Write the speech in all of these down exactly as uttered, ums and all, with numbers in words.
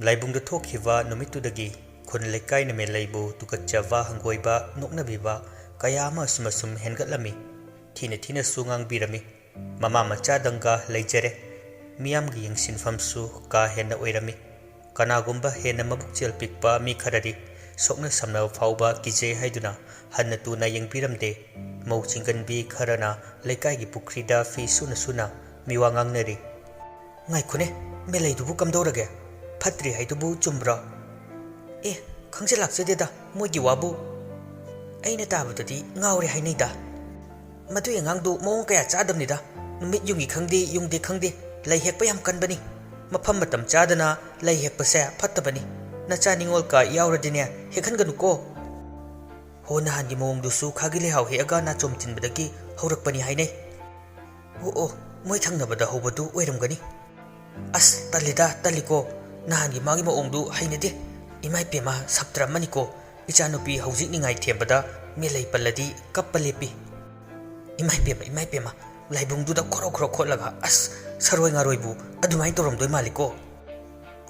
ꯂꯥꯏꯕꯨꯡꯗ ꯊꯣꯛꯈꯤꯕ ꯅꯨꯃꯤꯠꯇꯨꯗꯒꯤ ꯈꯨꯟ ꯂꯩꯀꯥꯏꯅ ꯃꯦꯂꯩꯕꯨ ꯇꯨꯀꯠꯆꯕ, ꯍꯪꯒꯣꯏꯕ, ꯅꯣꯛꯅꯕꯤꯕ ꯀꯌꯥ ꯑꯃ ꯑꯁꯨꯝ ꯑꯁꯨꯝ ꯍꯦꯟꯒꯠꯂꯝꯃꯤ꯫ ꯊꯤꯅ ꯊꯤꯅꯁꯨ ꯉꯥꯡꯕꯤꯔꯝꯃꯤ꯫ ꯃꯃꯥ ꯃꯆꯥꯗꯪꯒ ꯂꯩꯖꯔꯦ꯫ ꯃꯤꯌꯥꯝꯒꯤ ꯌꯦꯡꯁꯤꯟꯐꯝꯁꯨ ꯀꯥ ꯍꯦꯟꯅ ꯑꯣꯏꯔꯝꯃꯤ꯫ ꯀꯅꯥꯒꯨꯝꯕ ꯍꯦꯟꯅ ꯃꯕꯨꯛꯆꯦꯜ ꯄꯤꯛꯄ ꯃꯤ ꯈꯔꯗꯤ ꯁꯣꯛꯅ ꯁꯝꯅꯕ ꯐꯥꯎꯕ ꯀꯤꯖꯩ ꯍꯥꯏꯗꯨꯅ ꯍꯟꯅ ꯇꯨꯅ ꯌꯦꯡꯕꯤꯔꯝꯗꯦ꯫ ꯃꯧ ꯆꯤꯡꯒꯟꯕꯤ ꯈꯔꯅ ꯂꯩꯀꯥꯏꯒꯤ ꯄꯨꯈ꯭ꯔꯤꯗ ꯐꯤ ꯁꯨꯅ ꯁꯨꯅ ꯃꯤꯋꯥ ꯉꯥꯡꯅꯔꯤ꯫ "ꯉꯥꯏꯈꯣꯅꯦ, ꯃꯦꯂꯩꯗꯨꯕꯨ ꯀꯝꯗꯧꯔꯒꯦ? ꯐꯠꯇ꯭ꯔꯤ ꯍꯥꯏꯗꯨꯕꯨ ꯆꯨꯝꯕ꯭ꯔꯣ?" "ꯑꯦ, ꯈꯪꯖ ꯂꯥꯛꯆꯗꯦꯗ ꯃꯣꯏꯒꯤ ꯋꯥꯕꯨ꯫ ꯑꯩꯅ ꯇꯥꯕꯗꯗꯤ ꯉꯥꯎꯔꯦ ꯍꯥꯏꯅꯩꯗ꯫ ꯃꯗꯨꯏ ꯑꯉꯥꯡꯗꯨ ꯃꯑꯣꯡ ꯀꯌꯥ ꯆꯥꯗꯕꯅꯤꯗ꯫ ꯅꯨꯃꯤꯠ ꯌꯨꯡꯏ ꯈꯪꯗꯦ, ꯌꯨꯡꯗꯦ ꯈꯪꯗꯦ, ꯂꯩ ꯍꯦꯛꯄ ꯌꯥꯝ ꯀꯟꯕꯅꯤ꯫ ꯃꯐꯝ ꯃꯇꯝ ꯆꯥꯗꯅ ꯂꯩ ꯍꯦꯛꯄꯁꯦ ꯐꯠꯇꯕꯅꯤ꯫ ꯅꯆꯥ ꯅꯤꯉꯣꯜ ꯀ ꯌꯥꯎꯔꯗꯤꯅꯦ, ꯍꯦꯛꯍꯟꯒꯅꯨꯀꯣ꯫" "ꯍꯣ, ꯅꯍꯥꯟꯒꯤ ꯃꯑꯣꯡꯗꯨꯁꯨ ꯈꯥꯒꯤ ꯂꯩꯍꯥꯎ ꯍꯦꯛꯑꯒ ꯅꯥꯆꯣꯝ ꯊꯤꯟꯕꯗꯒꯤ ꯍꯧꯔꯛꯄꯅꯤ ꯍꯥꯏꯅꯩ꯫" "ꯑꯣ ꯑꯣ, ꯃꯣꯏ ꯊꯪꯅꯕꯗ ꯍꯧꯕꯗꯨ ꯑꯣꯏꯔꯝꯒꯅꯤ꯫" "ꯑꯁ, ꯇꯜꯂꯤꯗ, ꯇꯜꯂꯤꯀꯣ꯫ ꯅꯍꯥꯟꯒꯤ ꯃꯥꯒꯤ ꯃꯑꯣꯡꯗꯨ ꯍꯩꯅꯗꯦ꯫ ꯏꯃꯥꯏ ꯄꯦꯝꯃ, ꯁꯞꯇ꯭ꯔ ꯑꯃꯅꯤꯀꯣ꯫ ꯏꯆꯥꯅꯨꯄꯤ ꯍꯧꯖꯤꯛ ꯅꯤꯡꯉꯥꯏ ꯊꯦꯝꯕꯗ ꯃꯦꯂꯩ ꯄꯜꯂꯗꯤ ꯀꯞꯄ ꯂꯦꯞꯄꯤ꯫ ꯏꯃꯥꯏ ꯄꯦꯝꯃ, ꯏꯃꯥꯏ ꯄꯦꯝꯃ, ꯂꯥꯏꯕꯨꯡꯗꯨꯗ ꯈꯣꯔꯣ ꯈꯣꯔꯣ ꯈꯣꯠꯂꯒ, ꯑꯁ, ꯁꯔꯣꯏ ꯉꯥꯔꯣꯏꯕꯨ ꯑꯗꯨꯃꯥꯏꯅ ꯇꯧꯔꯝꯗꯣꯏ ꯃꯥꯜꯂꯤꯀꯣ꯫"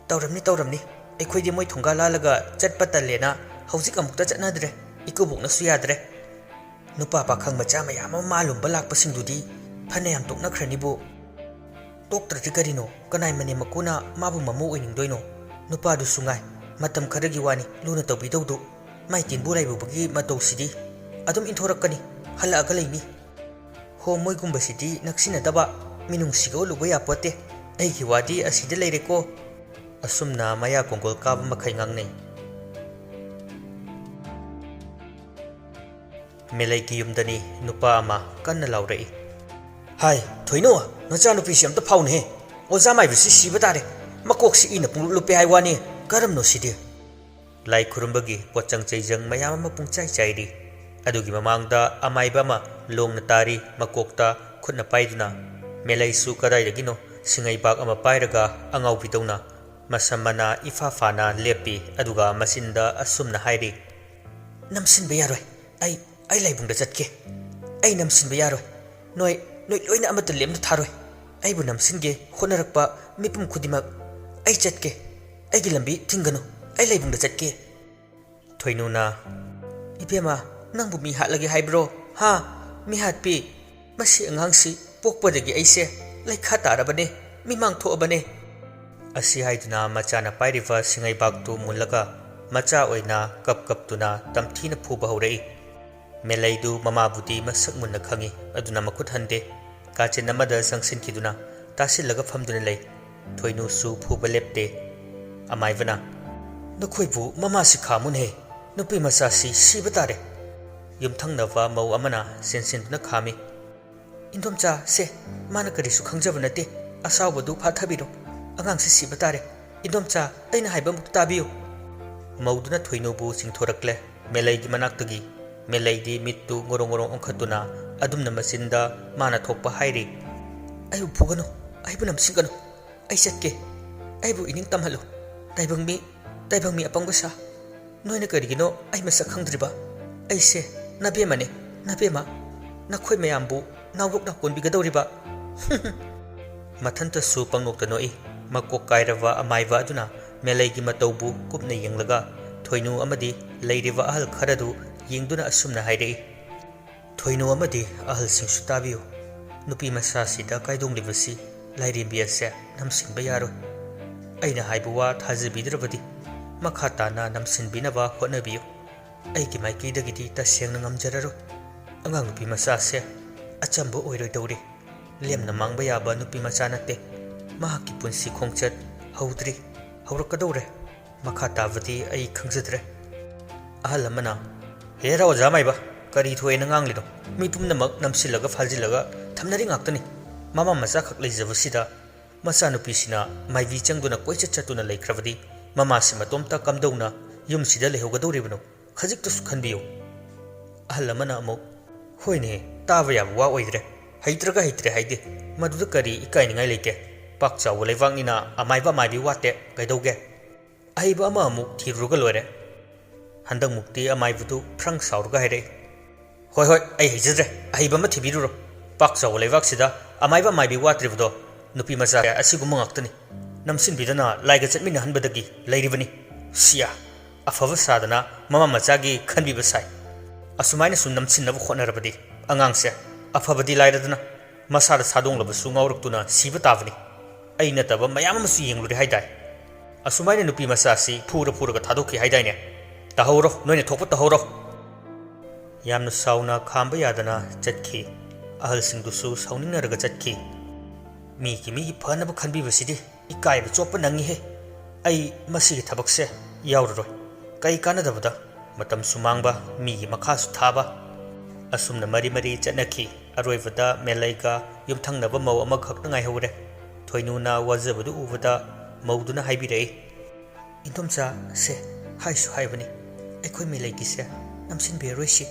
"ꯇꯧꯔꯝꯅꯤ, ꯇꯧꯔꯝꯅꯤ꯫ ꯑꯩꯈꯣꯏꯗꯤ ꯃꯣꯏ ꯊꯣꯡꯒꯥꯜ ꯂꯥꯜꯂꯒ ꯆꯠꯄ ꯇꯜꯂꯦꯅ ꯍꯧꯖꯤꯛ ꯑꯃꯨꯛꯇ ꯆꯠꯅꯗ꯭ꯔꯦ꯫ ꯏꯀꯨꯕꯣꯛꯅꯁꯨ ꯌꯥꯗ꯭ꯔꯦ꯫ ꯅꯨꯄꯥ ꯄꯥꯈꯪ ꯃꯆꯥ ꯃꯌꯥꯝ ꯑꯃ ꯃꯥ ꯂꯨꯝꯕ ꯂꯥꯛꯄꯁꯤꯡꯗꯨꯗꯤ ꯐꯅꯌꯥꯝ ꯇꯣꯛꯅꯈ꯭ꯔꯅꯤꯕꯨ꯫" "ꯇꯣꯛꯇ꯭ꯔꯗꯤ ꯀꯔꯤꯅꯣ? ꯀꯅꯥꯏ ꯃꯅꯦꯝ ꯃꯀꯨꯅ ꯃꯥꯕꯨ ꯃꯃꯧ ꯑꯣꯏꯅꯤꯡꯗꯣꯏꯅꯣ? ꯅꯨꯄꯥꯗꯨꯁꯨ ꯉꯥꯏ, ꯃꯇꯝ ꯈꯔꯒꯤ ꯋꯥꯅꯤ ꯂꯨꯅ ꯇꯧꯕꯤꯗꯧꯗꯨ꯫ ꯃꯥꯏ ꯇꯤꯟꯕꯨ ꯂꯥꯏꯕꯨꯕꯒꯤ ꯃꯇꯧꯁꯤꯗꯤ ꯑꯗꯨꯝ ꯏꯟꯊꯣꯔꯛꯀꯅꯤ, ꯍꯜꯂꯛꯑꯒ ꯂꯩꯅꯤ꯫ ꯍꯣ, ꯃꯣꯏꯒꯨꯝꯕꯁꯤꯗꯤ ꯅꯛꯁꯤꯟꯅꯗꯕ, ꯃꯤꯅꯨꯡꯁꯤꯒ ꯎꯠꯂꯨꯕ ꯌꯥꯄꯣꯠꯇꯦ꯫ ꯑꯩꯒꯤ ꯋꯥꯗꯤ ꯑꯁꯤꯗ ꯂꯩꯔꯦꯀꯣ꯫" ꯑꯁꯨꯝꯅ ꯃꯌꯥ ꯀꯣꯡꯒꯣꯜ ꯀꯥꯕ ꯃꯈꯩ ꯉꯥꯡꯅꯩ꯫ ꯃꯦꯂꯩꯒꯤ ꯌꯨꯝꯗꯅꯤ ꯅꯨꯄꯥ ꯑꯃ ꯀꯟꯅ ꯂꯥꯎꯔꯛꯏ꯫ "ꯍꯥꯏ, ꯊꯣꯏꯅꯨ, ꯅꯆꯥꯅꯨꯄꯤꯁꯤ ꯑꯝꯇ ꯐꯥꯎꯅꯦꯍꯦ꯫ ꯑꯣꯖꯥ ꯃꯥꯏꯕꯁꯤ ꯁꯤꯕ ꯇꯥꯔꯦ꯫ ꯃꯀꯣꯛꯁꯤ ꯏꯅ ꯄꯨꯡꯂꯨꯞ ꯂꯨꯞꯄꯦ ꯍꯥꯏ ꯋꯥꯅꯤ꯫ ꯀꯔꯝꯅꯣ ꯁꯤꯗꯤ?" ꯂꯥꯏ ꯈꯨꯔꯨꯝꯕꯒꯤ ꯄꯣꯠꯆꯪ ꯆꯩꯖꯪ ꯃꯌꯥꯝ ꯑꯃ ꯄꯨꯡꯆꯥꯏ ꯆꯥꯏꯔꯤ꯫ ꯑꯗꯨꯒꯤ ꯃꯃꯥꯡꯗ ꯑꯃꯥꯏꯕ ꯑꯃ ꯂꯣꯡꯅ ꯇꯥꯔꯤ, ꯃꯀꯣꯛꯇ ꯈꯨꯠꯅ ꯄꯥꯏꯗꯨꯅ꯫ ꯃꯦꯂꯩꯁꯨ ꯀꯗꯥꯏꯗꯒꯤꯅꯣ ꯁꯤꯡꯉꯩꯕꯥꯛ ꯑꯃ ꯄꯥꯏꯔꯒ ꯑꯉꯥꯎꯕꯤꯗꯧꯅ ꯃꯁꯝ ꯃꯅꯥ ꯏꯐꯥ ꯐꯥꯅ ꯂꯦꯞꯄꯤ, ꯑꯗꯨꯒ ꯃꯆꯤꯟꯗ ꯑꯁꯨꯝꯅ ꯍꯥꯏꯔꯤ꯫ "ꯅꯝꯁꯤꯟꯕ ꯌꯥꯔꯣꯏ꯫ ꯑꯩ, ꯑꯩ ꯂꯥꯏꯕꯨꯡꯗ ꯆꯠꯀꯦ꯫ ꯑꯩ ꯅꯝꯁꯤꯟꯕ ꯌꯥꯔꯣꯏ꯫ ꯅꯣꯏ, ꯅꯣꯏ ꯂꯣꯏꯅ ꯑꯃꯠꯇ ꯂꯦꯝꯅ ꯊꯥꯔꯣꯏ꯫ ꯑꯩꯕꯨ ꯅꯝꯁꯤꯟꯒꯦ ꯍꯣꯠꯅꯔꯛꯄ ꯃꯤꯄꯨꯝ ꯈꯨꯗꯤꯡꯃꯛ ꯑꯩ ꯆꯠꯀꯦ꯫ ꯑꯩꯒꯤ ꯂꯝꯕꯤ ꯊꯤꯡꯒꯅꯨ, ꯑꯩ ꯂꯩꯕꯨꯡꯗ ꯆꯠꯀꯦ꯫ ꯊꯣꯏꯅꯨꯅ, "ꯏꯕꯦꯝꯃ, ꯅꯪꯕꯨ ꯃꯤ ꯍꯥꯠꯂꯒꯦ ꯍꯥꯏꯕ꯭ꯔꯣ? ꯍꯥ? ꯃꯤ ꯍꯥꯠꯄꯤ? ꯃꯁꯤ ꯑꯉꯥꯡꯁꯤ ꯄꯣꯛꯄꯗꯒꯤ ꯑꯩꯁꯦ ꯂꯩꯈꯥ ꯇꯥꯔꯕꯅꯦ, ꯃꯤꯃꯥꯡ ꯊꯣꯛꯑꯕꯅꯦ"꯫ ꯑꯁꯤ ꯍꯥꯏꯗꯨꯅ ꯃꯆꯥꯅ ꯄꯥꯏꯔꯤꯕ ꯁꯤꯡꯉꯩꯕꯥꯛꯇꯨ ꯃꯨꯜꯂꯒ ꯃꯆꯥ ꯑꯣꯏꯅ ꯀꯞ ꯀꯞꯇꯨꯅ ꯇꯝꯊꯤꯅ ꯐꯨꯕ ꯍꯧꯔꯛꯏ꯫ ꯃꯦꯂꯩꯗꯨ ꯃꯃꯥꯕꯨꯗꯤ ꯃꯁꯛ ꯃꯨꯟꯅ ꯈꯪꯏ, ꯑꯗꯨꯅ ꯃꯈꯨꯠ ꯍꯟꯗꯦ꯫ ꯀꯥꯆꯤꯟ ꯑꯃꯗ ꯆꯪꯁꯤꯟꯈꯤꯗꯨꯅ ꯇꯥꯁꯤꯜꯂꯒ ꯐꯝꯗꯨꯅ ꯂꯩ꯫ ꯊꯣꯏꯅꯨꯁꯨ ꯐꯨꯕ ꯂꯦꯞꯇꯦ꯫ ꯑꯃꯥꯏꯕꯅ, "ꯅꯈꯣꯏꯕꯨ ꯃꯃꯥꯁꯤ ꯈꯥꯝꯃꯨꯅꯦ, ꯅꯨꯄꯤ ꯃꯆꯥꯁꯤ ꯁꯤꯕ ꯇꯥꯔꯦ"꯫ ꯌꯨꯝꯊꯪꯅꯕ ꯃꯧ ꯑꯃꯅ ꯆꯦꯟꯁꯤꯟꯗꯨꯅ ꯈꯥꯝꯃꯤ꯫ "ꯏꯟꯗꯣꯝꯆꯥ, ꯁꯦ, ꯃꯥꯅ ꯀꯔꯤꯁꯨ ꯈꯪꯖꯕ ꯅꯠꯇꯦ, ꯑꯁꯥꯎꯕꯗꯨ ꯐꯥꯊꯕꯤꯔꯣ, ꯑꯉꯥꯡꯁꯤ ꯁꯤꯕ ꯇꯥꯔꯦ꯫ ꯏꯟꯗꯣꯝꯆꯥ, ꯑꯩꯅ ꯍꯥꯏꯕ ꯑꯃꯨꯛꯇ ꯇꯥꯕꯤꯌꯨ"꯫ ꯃꯧꯗꯨꯅ ꯊꯣꯏꯅꯨꯕꯨ ꯆꯤꯡꯊꯣꯔꯛꯂꯦ꯫ ꯃꯦꯂꯩꯒꯤ ꯃꯅꯥꯛꯇꯒꯤ꯫ ꯃꯦꯂꯩꯗꯤ ꯃꯤꯠꯇꯨ ꯉꯣꯔꯣꯡ ꯉꯣꯔꯣꯡ ꯑꯣꯟꯈꯠꯇꯨꯅ ꯑꯗꯨꯝꯅ ꯃꯆꯤꯟꯗ ꯃꯥꯅ ꯊꯣꯛꯄ ꯍꯥꯏꯔꯤ꯫ "ꯑꯩꯕꯨ ꯐꯨꯒꯅꯨ, ꯑꯩꯕꯨ ꯅꯝꯁꯤꯟꯒꯅꯨ, ꯑꯩ ꯆꯠꯀꯦ꯫ ꯑꯩꯕꯨ ꯏꯅꯤꯡ ꯇꯝꯍꯜꯂꯨ꯫ ꯇꯥꯏꯕꯪ ꯃꯤ, ꯇꯥꯏꯕꯪ ꯃꯤ ꯑꯄꯪꯕ ꯁꯥ, ꯅꯣꯏꯅ ꯀꯔꯤꯒꯤꯅꯣ ꯑꯩ ꯃꯁꯛ ꯈꯪꯗ꯭ꯔꯤꯕ? ꯑꯩꯁꯦ ꯅꯕꯦꯝꯃꯅꯦ, ꯅꯕꯦꯝꯃ꯫ ꯅꯈꯣꯏ ꯃꯌꯥꯝꯕꯨ ꯅꯥꯎꯔꯣꯛꯅ ꯀꯣꯟꯕꯤꯒꯗꯧꯔꯤꯕ"꯫ ꯃꯊꯟꯇꯁꯨ ꯄꯪꯅꯣꯛꯇ ꯅꯣꯛꯏ꯫ ꯃꯀꯣꯛ ꯀꯥꯏꯔꯕ ꯑꯃꯥꯏꯕ ꯑꯗꯨꯅ ꯃꯦꯂꯩꯒꯤ ꯃꯇꯧꯕꯨ ꯀꯨꯞꯅ ꯌꯦꯡꯂꯒ ꯊꯣꯏꯅꯨ ꯑꯃꯗꯤ ꯂꯩꯔꯤꯕ ꯑꯍꯜ ꯈꯔꯗꯨ ꯌꯦꯡꯗꯨꯅ ꯑꯁꯨꯝꯅ ꯍꯥꯏꯔꯛꯏ꯫ ꯊꯣꯏꯅꯨ ꯑꯃꯗꯤ ꯑꯍꯜꯁꯤꯡꯁꯨ ꯇꯥꯕꯤꯌꯨ꯫ ꯅꯨꯄꯤ ꯃꯆꯥꯁꯤꯗ ꯀꯥꯏꯗꯣꯡꯂꯤꯕꯁꯤ ꯂꯥꯏꯔꯦꯝꯕꯤ ꯑꯁꯦ ꯅꯝꯁꯤꯟꯕ ꯌꯥꯔꯣꯏ꯫ ꯑꯩꯅ ꯍꯥꯏꯕ ꯋꯥ ꯊꯥꯖꯕꯤꯗ꯭ꯔꯕꯗꯤ ꯃꯈꯥ ꯇꯥꯅ ꯅꯝꯁꯤꯟꯕꯤꯅꯕ ꯍꯣꯠꯅꯕꯤꯌꯨ꯫ ꯑꯩꯒꯤ ꯃꯥꯏꯀꯩꯗꯒꯤꯗꯤ ꯇꯁꯦꯡꯅ ꯉꯝꯖꯔꯔꯣꯏ꯫ ꯑꯉꯥꯡ ꯅꯨꯄꯤ ꯃꯆꯥꯁꯦ ꯑꯆꯝꯕ ꯑꯣꯏꯔꯣꯏꯗꯧꯔꯤ꯫ ꯂꯦꯝꯅ ꯃꯥꯡꯕ ꯌꯥꯕ ꯅꯨꯄꯤ ꯃꯆꯥ ꯅꯠꯇꯦ꯫ ꯃꯍꯥꯛꯀꯤ ꯄꯨꯟꯁꯤ ꯈꯣꯡꯆꯠ ꯍꯧꯗ꯭ꯔꯤ, ꯍꯧꯔꯛꯀꯗꯧꯔꯦ꯫ ꯃꯈꯥ ꯇꯥꯕꯗꯤ ꯑꯩ ꯈꯪꯖꯗ꯭ꯔꯦ꯫ ꯑꯍꯜ ꯑꯃꯅ, "ꯍꯦꯔꯥ ꯑꯣꯖꯥ ꯃꯥꯏꯕ, ꯀꯔꯤ ꯊꯣꯛꯑꯦꯅ ꯉꯥꯡꯂꯤꯅꯣ? ꯃꯤ ꯄꯨꯝꯅꯃꯛ ꯅꯝꯁꯤꯜꯂꯒ ꯐꯥꯖꯤꯜꯂꯒ ꯊꯝꯅꯔꯤ ꯉꯥꯛꯇꯅꯤ꯫ ꯃꯃꯥ ꯃꯆꯥꯈꯛ ꯂꯩꯖꯕꯁꯤꯗ ꯃꯆꯥꯅꯨꯄꯤꯁꯤꯅ ꯃꯥꯏꯕꯤ ꯆꯪꯗꯨꯅ ꯀꯣꯏꯆꯠ ꯆꯠꯇꯨꯅ ꯂꯩꯈ꯭ꯔꯕꯗꯤ ꯃꯃꯥꯁꯤ ꯃꯇꯣꯝꯇ ꯀꯝꯗꯧꯅ ꯌꯨꯝꯁꯤꯗ ꯂꯩꯍꯧꯒꯗꯧꯔꯤꯕꯅꯣ? ꯈꯖꯤꯛꯇꯁꯨ ꯈꯟꯕꯤꯌꯨ"꯫ ꯑꯍꯜ ꯑꯃꯅ ꯑꯃꯨꯛ, "ꯍꯣꯏꯅꯦ, ꯇꯥꯕ ꯌꯥꯕ ꯋꯥ ꯑꯣꯏꯗ꯭ꯔꯦ꯫ ꯍꯩꯇ꯭ꯔꯒ ꯍꯩꯇ꯭ꯔꯦ ꯍꯥꯏꯗꯦ꯫ ꯃꯗꯨꯗ ꯀꯔꯤ ꯏꯀꯥꯏꯅꯤꯡꯉꯥꯏ ꯂꯩꯒꯦ? ꯄꯥꯛ ꯆꯥꯎꯕ ꯂꯩꯕꯥꯛꯅꯤꯅ ꯑꯃꯥꯏꯕ ꯑꯃꯥꯏꯕꯤ ꯋꯥꯠꯇꯦ꯫ ꯀꯩꯗꯧꯒꯦ? ꯑꯍꯩꯕ ꯑꯃ ꯑꯃꯨꯛ ꯊꯤꯔꯨꯔꯒ ꯂꯣꯏꯔꯦ"꯫ ꯍꯟꯗꯛꯃꯨꯛꯇꯤ ꯑꯃꯥꯏꯕꯗꯨ ꯐ꯭ꯔꯪ ꯁꯥꯎꯔꯒ ꯍꯥꯏꯔꯛꯏ, "ꯍꯣꯏ, ꯍꯣꯏ, ꯑꯩ ꯍꯩꯖꯗ꯭ꯔꯦ, ꯑꯍꯩꯕ ꯑꯃ ꯊꯤꯕꯤꯔꯨꯔꯣ꯫ ꯄꯥꯛ ꯆꯥꯎꯕ ꯂꯩꯕꯥꯛꯁꯤꯗ ꯑꯃꯥꯏꯕ ꯑꯃꯥꯏꯕꯤ ꯋꯥꯠꯇ꯭ꯔꯤꯕꯗꯣ ꯅꯨꯄꯤ ꯃꯆꯥ ꯑꯁꯤꯒꯨꯝꯕ ꯉꯥꯛꯇꯅꯤ"꯫ ꯅꯝꯁꯤꯟꯕꯤꯗꯅ ꯂꯥꯏꯒ ꯆꯠꯃꯤꯟꯅꯍꯟꯕꯗꯒꯤ ꯂꯩꯔꯤꯕꯅꯤ꯫ ꯁꯤꯌꯥ, ꯑꯐꯕ ꯁꯥꯗꯅ ꯃꯃꯥ ꯃꯆꯥꯒꯤ ꯈꯟꯕꯤꯕ ꯁꯥꯏ꯫ ꯑꯁꯨꯃꯥꯏꯅ ꯁꯨꯝ ꯅꯝꯁꯤꯟꯅꯕ ꯍꯣꯠꯅꯔꯕꯗꯤ ꯑꯉꯥꯡꯁꯦ ꯑꯐꯕꯗꯤ ꯂꯥꯏꯔꯗꯅ ꯃꯁꯥꯗ ꯁꯥꯗꯣꯡꯂꯕꯁꯨ ꯉꯥꯎꯔꯛꯇꯨꯅ ꯁꯤꯕ ꯇꯥꯕꯅꯤ꯫ ꯑꯩ ꯅꯠꯇꯕ ꯃꯌꯥꯝ ꯑꯃꯁꯨ ꯌꯦꯡꯂꯨꯔꯦ ꯍꯥꯏꯗꯥꯏ꯫ ꯑꯁꯨꯃꯥꯏꯅ ꯅꯨꯄꯤ ꯃꯆꯥꯁꯤ ꯐꯨꯔ ꯐꯨꯔꯒ ꯊꯥꯗꯣꯛꯈꯤ ꯍꯥꯏꯗꯥꯏꯅꯦ꯫ ꯇꯥꯍꯧꯔꯣ, ꯅꯣꯏꯅ ꯊꯣꯛꯄ ꯇꯧꯍꯧꯔꯣ꯫ ꯌꯥꯝꯅ ꯁꯥꯎꯅ ꯈꯥꯝꯕ ꯌꯥꯗꯅ ꯆꯠꯈꯤ꯫ ꯑꯍꯜꯁꯤꯡꯗꯨꯁꯨ ꯁꯥꯎꯅꯤꯡꯅꯔꯒ ꯆꯠꯈꯤ꯫ ꯃꯤꯒꯤ ꯃꯤꯒꯤ ꯐꯅꯕ ꯈꯟꯕꯤꯕꯁꯤꯗꯤ ꯏꯀꯥꯏꯕ ꯆꯣꯞꯄ ꯅꯪꯉꯤꯍꯦ꯫ ꯑꯩ ꯃꯁꯤꯒꯤ ꯊꯕꯛꯁꯦ ꯌꯥꯎꯔꯔꯣꯏ꯫ ꯀꯩ ꯀꯥꯟꯅꯗꯕꯗ ꯃꯇꯝꯁꯨ ꯃꯥꯡꯕ, ꯃꯤꯒꯤ ꯃꯈꯥꯁꯨ ꯊꯥꯕ꯫ ꯑꯁꯨꯝꯅ ꯃꯔꯤ ꯃꯔꯤ ꯆꯠꯅꯈꯤ꯫ ꯑꯔꯣꯏꯕꯗ ꯃꯦꯂꯩꯒ ꯌꯨꯝꯊꯪꯅꯕ ꯃꯧ ꯑꯃꯈꯛꯇ ꯉꯥꯏꯍꯧꯔꯦ꯫ ꯊꯣꯏꯅꯨꯅ ꯋꯥꯖꯕꯗꯨ ꯎꯕꯗ ꯃꯧꯗꯨꯅ ꯍꯥꯏꯕꯤꯔꯛꯏ, "ꯏꯟꯗꯣꯝꯆꯥ, ꯁꯦ, ꯍꯥꯏꯁꯨ ꯍꯥꯏꯕꯅꯤ, ꯑꯩꯈꯣꯏ ꯃꯦꯂꯩꯒꯤꯁꯦ ꯅꯝꯁꯤꯟꯕꯤꯔꯔꯣꯏꯁꯤ꯫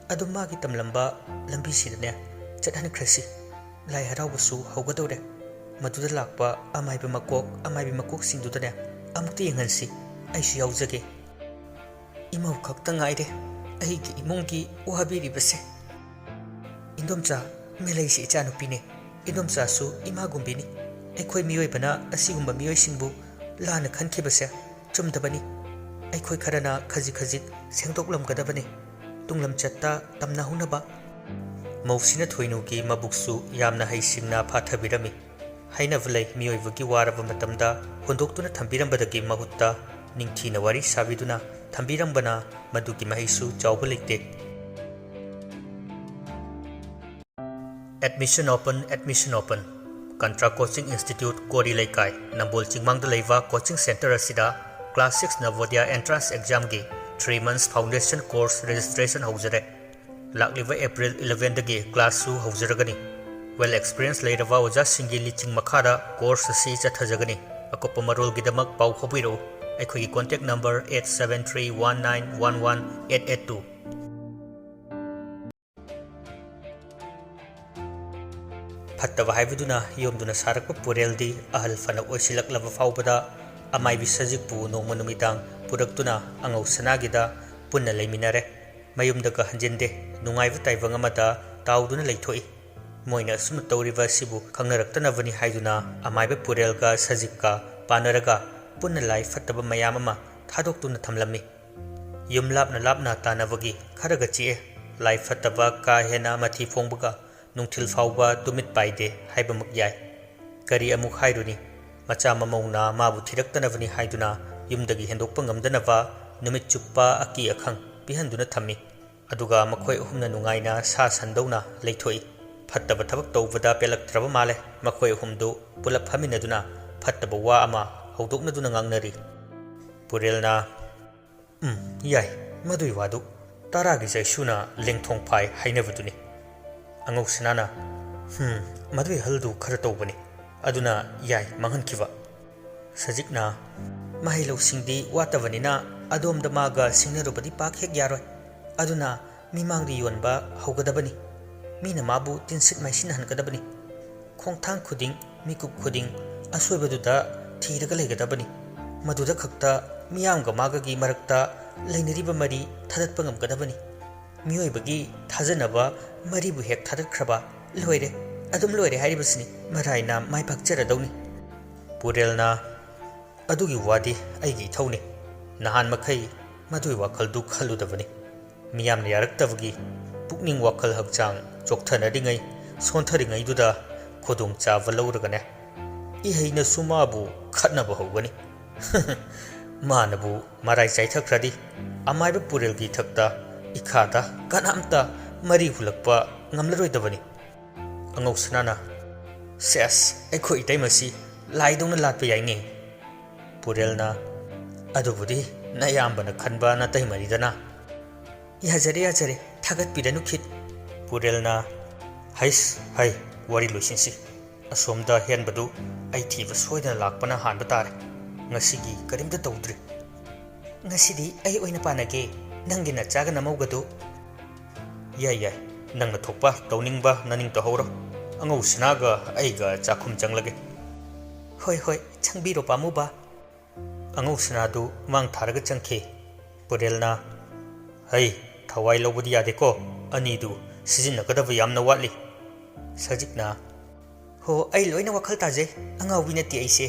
ꯑꯗꯨꯝ ꯃꯥꯒꯤ ꯇꯝꯂꯝꯕ ꯂꯝꯕꯤꯁꯤꯗꯅꯦ ꯆꯠꯍꯟꯈ꯭ꯔꯁꯤ꯫ ꯂꯥꯏ ꯍꯔꯥꯎꯕꯁꯨ ꯍꯧꯒꯗꯧꯔꯦ꯫ ꯃꯗꯨꯗ ꯂꯥꯛꯄ ꯑꯃꯥꯏꯕ ꯃꯀꯣꯛ, ꯑꯃꯥꯏꯕꯤ ꯃꯀꯣꯛꯁꯤꯡꯗꯨꯗꯅꯦ ꯑꯃꯨꯛꯇ ꯌꯦꯡꯍꯟꯁꯤ꯫ ꯑꯩꯁꯨ ꯌꯥꯎꯖꯒꯦ꯫ ꯏꯃꯧ ꯈꯛꯇ ꯉꯥꯏꯔꯦ ꯑꯩꯒꯤ ꯏꯃꯨꯡꯒꯤ ꯋꯥꯕꯤꯔꯤꯕꯁꯦ꯫" "ꯏꯟꯗꯣꯝꯆꯥ, ꯃꯦꯂꯩꯁꯤ ꯏꯆꯥꯅꯨꯄꯤꯅꯤ꯫ ꯏꯟꯗꯣꯝꯆꯥꯁꯨ ꯏꯃꯥꯒꯨꯝꯕꯤꯅꯤ꯫ ꯑꯩꯈꯣꯏ ꯃꯤꯑꯣꯏꯕꯅ ꯑꯁꯤꯒꯨꯝꯕ ꯃꯤꯑꯣꯏꯁꯤꯡꯕꯨ ꯂꯥꯟꯅ ꯈꯟꯈꯤꯕꯁꯦ ꯆꯨꯝꯗꯕꯅꯤ꯫ ꯑꯩꯈꯣꯏ ꯈꯔꯅ ꯈꯖꯤꯛ ꯈꯖꯤꯛ ꯁꯦꯡꯗꯣꯛꯂꯝꯒꯗꯕꯅꯤ, ꯇꯨꯡꯂꯝꯆꯠꯇ ꯇꯝꯅꯍꯧꯅꯕ꯫" ꯃꯧꯁꯤꯅ ꯊꯣꯏꯅꯨꯒꯤ ꯃꯕꯨꯛꯁꯨ ꯌꯥꯝꯅ ꯍꯩꯁꯤꯡꯅ ꯐꯥꯊꯕꯤꯔꯝꯃꯤ꯫ ꯍꯥꯏꯅꯕ ꯂꯩ, ꯃꯤꯑꯣꯏꯕꯒꯤ ꯋꯥꯔꯕ ꯃꯇꯝꯗ ꯍꯨꯟꯗꯣꯛꯇꯨꯅ ꯊꯝꯕꯤꯔꯝꯕꯗꯒꯤ ꯃꯍꯨꯠꯇ ꯅꯤꯡꯊꯤꯅ ꯋꯥꯔꯤ ꯁꯥꯕꯤꯗꯨꯅ ꯊꯝꯕꯤꯔꯝꯕꯅ ꯃꯗꯨꯒꯤ ꯃꯍꯩꯁꯨ ꯆꯥꯎꯕ ꯂꯩꯇꯦ꯫ Admission open, admission open꯫ Kantra coaching institute, Kori ꯂꯩꯀꯥꯏ, ꯅꯝꯕꯣꯜ ꯆꯤꯡꯃꯥꯡꯗ ꯂꯩꯕ ꯀꯣꯆꯤꯡ ꯁꯦꯟꯇꯔ ꯑꯁꯤꯗ class six Navodaya entrance examꯒꯤ three months foundation course registration ꯍꯧꯖꯔꯦ꯫ ꯂꯥꯛꯂꯤꯕ April elevenꯗꯒꯤ classꯁꯨ ꯍꯧꯖꯔꯒꯅꯤ꯫ Well experience ꯂꯩꯔꯕ ꯑꯣꯖꯥꯁꯤꯡꯒꯤ ꯂꯤꯆꯤꯡ ꯃꯈꯥꯗ course ꯑꯁꯤ ꯆꯠꯊꯖꯒꯅꯤ꯫ ꯑꯀꯨꯞꯄ ꯃꯔꯣꯜꯒꯤꯗꯃꯛ ꯄꯥꯎ ꯐꯥꯎꯕꯤꯔꯛꯎ꯫ ꯑꯩꯈꯣꯏꯒꯤ contact number eight seven three one nine one one eight eight two꯫ ꯐꯠꯇꯕ ꯍꯥꯏꯕꯗꯨꯅ ꯌꯣꯝꯗꯨꯅ ꯁꯥꯔꯛꯄ ꯄꯨꯔꯦꯜꯗꯤ ꯑꯍꯜ ꯐꯅ ꯑꯣꯏꯁꯤꯜꯂꯛꯂꯕ ꯐꯥꯎꯕꯗ ꯑꯃꯥꯏꯕꯤ ꯁꯖꯤꯛꯄꯨ ꯅꯣꯡꯃ ꯅꯨꯃꯤꯗꯥꯡ ꯄꯨꯔꯛꯇꯨꯅ ꯑꯉꯧ ꯁꯅꯥꯒꯤꯗ ꯄꯨꯟꯅ ꯂꯩꯃꯤꯟꯅꯔꯦ꯫ ꯃꯌꯨꯝꯗꯒ ꯍꯟꯖꯤꯟꯗꯦ꯫ ꯅꯨꯡꯉꯥꯏꯕ ꯇꯥꯏꯕꯪ ꯑꯃꯗ ꯇꯥꯎꯗꯨꯅ ꯂꯩꯊꯣꯛꯏ꯫ ꯃꯣꯏꯅ ꯑꯁꯨꯝꯅ ꯇꯧꯔꯤꯕ ꯑꯁꯤꯕꯨ ꯈꯪꯅꯔꯛꯇꯅꯕꯅꯤ ꯍꯥꯏꯗꯨꯅ ꯑꯃꯥꯏꯕ ꯄꯨꯔꯦꯜꯒ ꯁꯖꯤꯛꯀ ꯄꯥꯅꯔꯒ ꯄꯨꯟꯅ ꯂꯥꯏ ꯐꯠꯇꯕ ꯃꯌꯥꯝ ꯑꯃ ꯊꯥꯗꯣꯛꯇꯨꯅ ꯊꯝꯂꯝꯃꯤ꯫ ꯌꯨꯝ ꯂꯥꯞꯅ ꯂꯥꯞꯅ ꯇꯥꯟꯅꯕꯒꯤ ꯈꯔꯒ ꯆꯤꯛꯑꯦ꯫ ꯂꯥꯏ ꯐꯠꯇꯕ ꯀꯥ ꯍꯦꯟꯅ ꯃꯊꯤ ꯐꯣꯡꯕꯒ ꯅꯨꯡꯊꯤꯜ ꯐꯥꯎꯕ ꯇꯨꯃꯤꯠ ꯄꯥꯏꯗꯦ ꯍꯥꯏꯕꯃꯛ ꯌꯥꯏ꯫ ꯀꯔꯤ ꯑꯃꯨꯛ ꯍꯥꯏꯔꯨꯅꯤ? ꯃꯆꯥ ꯃꯃꯧꯅ ꯃꯥꯕꯨ ꯊꯤꯔꯛꯇꯅꯕꯅꯤ ꯍꯥꯏꯗꯨꯅ ꯌꯨꯝꯗꯒꯤ ꯍꯦꯟꯗꯣꯛꯄ ꯉꯝꯗꯅꯕ ꯅꯨꯃꯤꯠ ꯆꯨꯞꯄ ꯑꯀꯤ ꯑꯈꯪ ꯄꯤꯍꯟꯗꯨꯅ ꯊꯝꯃꯤ꯫ ꯑꯗꯨꯒ ꯃꯈꯣꯏ ꯑꯍꯨꯝꯅ ꯅꯨꯡꯉꯥꯏꯅ ꯁꯥ ꯁꯟꯗꯧꯅ ꯂꯩꯊꯣꯛꯏ꯫ ꯐꯠꯇꯕ ꯊꯕꯛ ꯇꯧꯕꯗ ꯄꯦꯜꯂꯛꯇ꯭ꯔꯕ ꯃꯥꯜꯂꯦ꯫ ꯃꯈꯣꯏ ꯑꯍꯨꯝꯗꯨ ꯄꯨꯂꯞ ꯐꯝꯃꯤꯟꯅꯗꯨꯅ ꯐꯠꯇꯕ ꯋꯥ ꯑꯃ ꯍꯧꯗꯣꯛꯅꯗꯨꯅ ꯉꯥꯡꯅꯔꯤ꯫ ꯄꯨꯔꯦꯜꯅ, "ꯎꯝ, ꯌꯥꯏ, ꯃꯗꯨꯏ ꯋꯥꯗꯨ ꯇꯔꯥꯒꯤ ꯆꯩꯁꯨꯅ ꯂꯦꯡꯊꯣꯡ ꯐꯥꯏ ꯍꯥꯏꯅꯕꯗꯨꯅꯤ꯫" ꯑꯉꯧꯁꯅꯥꯅ, "ꯍꯝ, ꯃꯗꯨꯏ ꯍꯜꯗꯨ ꯈꯔ ꯇꯧꯕꯅꯤ, ꯑꯗꯨꯅ ꯌꯥꯏ ꯃꯥꯡꯍꯟꯈꯤꯕ꯫" ꯁꯖꯤꯛꯅ, "ꯃꯍꯩ ꯂꯧꯁꯤꯡꯗꯤ ꯋꯥꯠꯇꯕꯅꯤꯅ ꯑꯗꯣꯝꯗ ꯃꯥꯒ ꯁꯤꯡꯅꯔꯨꯕꯗꯤ ꯄꯥꯛ ꯍꯦꯛ ꯌꯥꯔꯣꯏ꯫ ꯑꯗꯨꯅ ꯃꯤꯃꯥꯡꯗ ꯌꯣꯟꯕ ꯍꯧꯒꯗꯕꯅꯤ꯫ ꯃꯤꯅ ꯃꯥꯕꯨ ꯇꯤꯟꯁꯤꯠ ꯃꯥꯏꯁꯤꯟꯍꯟꯒꯗꯕꯅꯤ꯫ ꯈꯣꯡꯊꯥꯡ ꯈꯨꯗꯤꯡ, ꯃꯤꯀꯨꯞ ꯈꯨꯗꯤꯡ ꯑꯁꯣꯏꯕꯗꯨꯗ ꯊꯤꯔꯒ ꯂꯩꯒꯗꯕꯅꯤ꯫ ꯃꯗꯨꯗ ꯈꯛꯇ ꯃꯤꯌꯥꯝꯒ ꯃꯥꯒꯒꯤ ꯃꯔꯛꯇ ꯂꯩꯅꯔꯤꯕ ꯃꯔꯤ ꯊꯥꯗꯠꯄ ꯉꯝꯒꯗꯕꯅꯤ꯫ ꯃꯤꯑꯣꯏꯕꯒꯤ ꯊꯥꯖꯅꯕ ꯃꯔꯤꯕꯨ ꯍꯦꯛ ꯊꯥꯗꯠꯈ꯭ꯔꯕ, ꯂꯣꯏꯔꯦ, ꯑꯗꯨꯝ ꯂꯣꯏꯔꯦ ꯍꯥꯏꯔꯤꯕꯁꯤꯅꯤ꯫ ꯃꯔꯥꯏꯅ ꯃꯥꯏ ꯄꯥꯛꯆꯔꯗꯧꯅꯤ꯫" ꯄꯨꯔꯦꯜꯅ, "ꯑꯗꯨꯒꯤ ꯋꯥꯗꯤ ꯑꯩꯒꯤ ꯏꯊꯧꯅꯤ꯫ ꯅꯍꯥꯟ ꯃꯈꯩ ꯃꯗꯨꯒꯤ ꯋꯥꯈꯜꯗꯨ ꯈꯜꯂꯨꯗꯕꯅꯤ꯫ ꯃꯤꯌꯥꯝꯅ ꯌꯥꯔꯛꯇꯕꯒꯤ ꯄꯨꯛꯅꯤꯡ ꯋꯥꯈꯜ ꯍꯛꯆꯥꯡ ꯆꯣꯛꯊꯅꯔꯤꯉꯩ, ꯁꯣꯟꯊꯔꯤꯉꯩꯗꯨꯗ ꯈꯨꯗꯣꯡꯆꯥꯕ ꯂꯧꯔꯒꯅꯦ, ꯏꯍꯩꯅꯁꯨ ꯃꯥꯕꯨ ꯈꯠꯅꯕ ꯍꯧꯒꯅꯤ꯫ ꯃꯥꯅꯕꯨ ꯃꯔꯥꯏ ꯆꯥꯏꯊꯈ꯭ꯔꯗꯤ ꯑꯃꯥꯏꯕ ꯄꯨꯔꯦꯜꯒꯤ ꯏꯊꯛꯇ ꯏꯈꯥꯗ ꯀꯅꯥꯝꯇ ꯃꯔꯤ ꯍꯨꯜꯂꯛꯄ ꯉꯝꯂꯔꯣꯏꯗꯕꯅꯤ꯫" ꯑꯉꯧꯁꯅꯥꯅ, "ꯁꯦꯁ, ꯑꯩꯈꯣꯏ ꯏꯇꯩꯃꯁꯤ ꯂꯥꯏꯗꯧꯅ ꯂꯥꯠꯄ ꯌꯥꯏꯅꯦ꯫" ꯄꯨꯔꯦꯜꯅ, "ꯑꯗꯨꯕꯨꯗꯤ ꯅꯌꯥꯝꯕꯅ ꯈꯟꯕ ꯅꯇꯩꯃꯅꯤꯗꯅ꯫" "ꯌꯥꯖꯔꯦ, ꯌꯥꯖꯔꯦ, ꯊꯥꯒꯠꯄꯤꯔꯅꯨ ꯈꯤꯠ꯫" ꯄꯨꯔꯦꯜꯅ, "ꯍꯩꯁ, ꯍꯩ, ꯋꯥꯔꯤ ꯂꯣꯏꯁꯤꯟꯁꯤ꯫ ꯑꯁꯣꯝꯗ ꯍꯦꯟꯕꯗꯨ ꯑꯩ ꯊꯤꯕ ꯁꯣꯏꯗꯅ ꯂꯥꯛꯄꯅ ꯍꯥꯟꯕ ꯇꯥꯔꯦ꯫ ꯉꯁꯤꯒꯤ ꯀꯔꯤꯝꯇ ꯇꯧꯗ꯭ꯔꯤ꯫" "ꯉꯁꯤꯗꯤ ꯑꯩ ꯑꯣꯏꯅ ꯄꯥꯅꯒꯦ, ꯅꯪꯒꯤ ꯅꯆꯥꯒ ꯅꯃꯧꯒꯗꯨ꯫" "ꯌꯥꯏ, ꯌꯥꯏ, ꯅꯪꯅ ꯊꯣꯛꯄ ꯇꯧꯅꯤꯡꯕ ꯅꯅꯤꯡ ꯇꯧꯍꯧꯔꯣ꯫ ꯑꯉꯧꯁꯅꯥꯒ ꯑꯩꯒ ꯆꯥꯛꯈꯨꯝ ꯆꯪꯂꯒꯦ꯫" "ꯍꯣꯏ, ꯍꯣꯏ, ꯆꯪꯕꯤꯔꯣ ꯄꯥꯝꯃꯨꯕ꯫" ꯑꯉꯧꯁꯅꯥꯗꯨ ꯃꯥꯡ ꯊꯥꯔꯒ ꯆꯪꯈꯤ꯫ ꯄꯨꯔꯦꯜꯅ, "ꯍꯩ, ꯊꯋꯥꯏ ꯂꯧꯕꯗꯤ ꯌꯥꯗꯦꯀꯣ, ꯑꯅꯤꯗꯨ ꯁꯤꯖꯤꯟꯅꯒꯗꯕ ꯌꯥꯝꯅ ꯋꯥꯠꯂꯤ꯫" ꯁꯖꯤꯛꯅ, "ꯍꯣ, ꯑꯩ ꯂꯣꯏꯅ ꯋꯥꯈꯜ ꯇꯥꯖꯩ, ꯑꯉꯥꯎꯕꯤ ꯅꯠꯇꯦ ꯑꯩꯁꯦ"꯫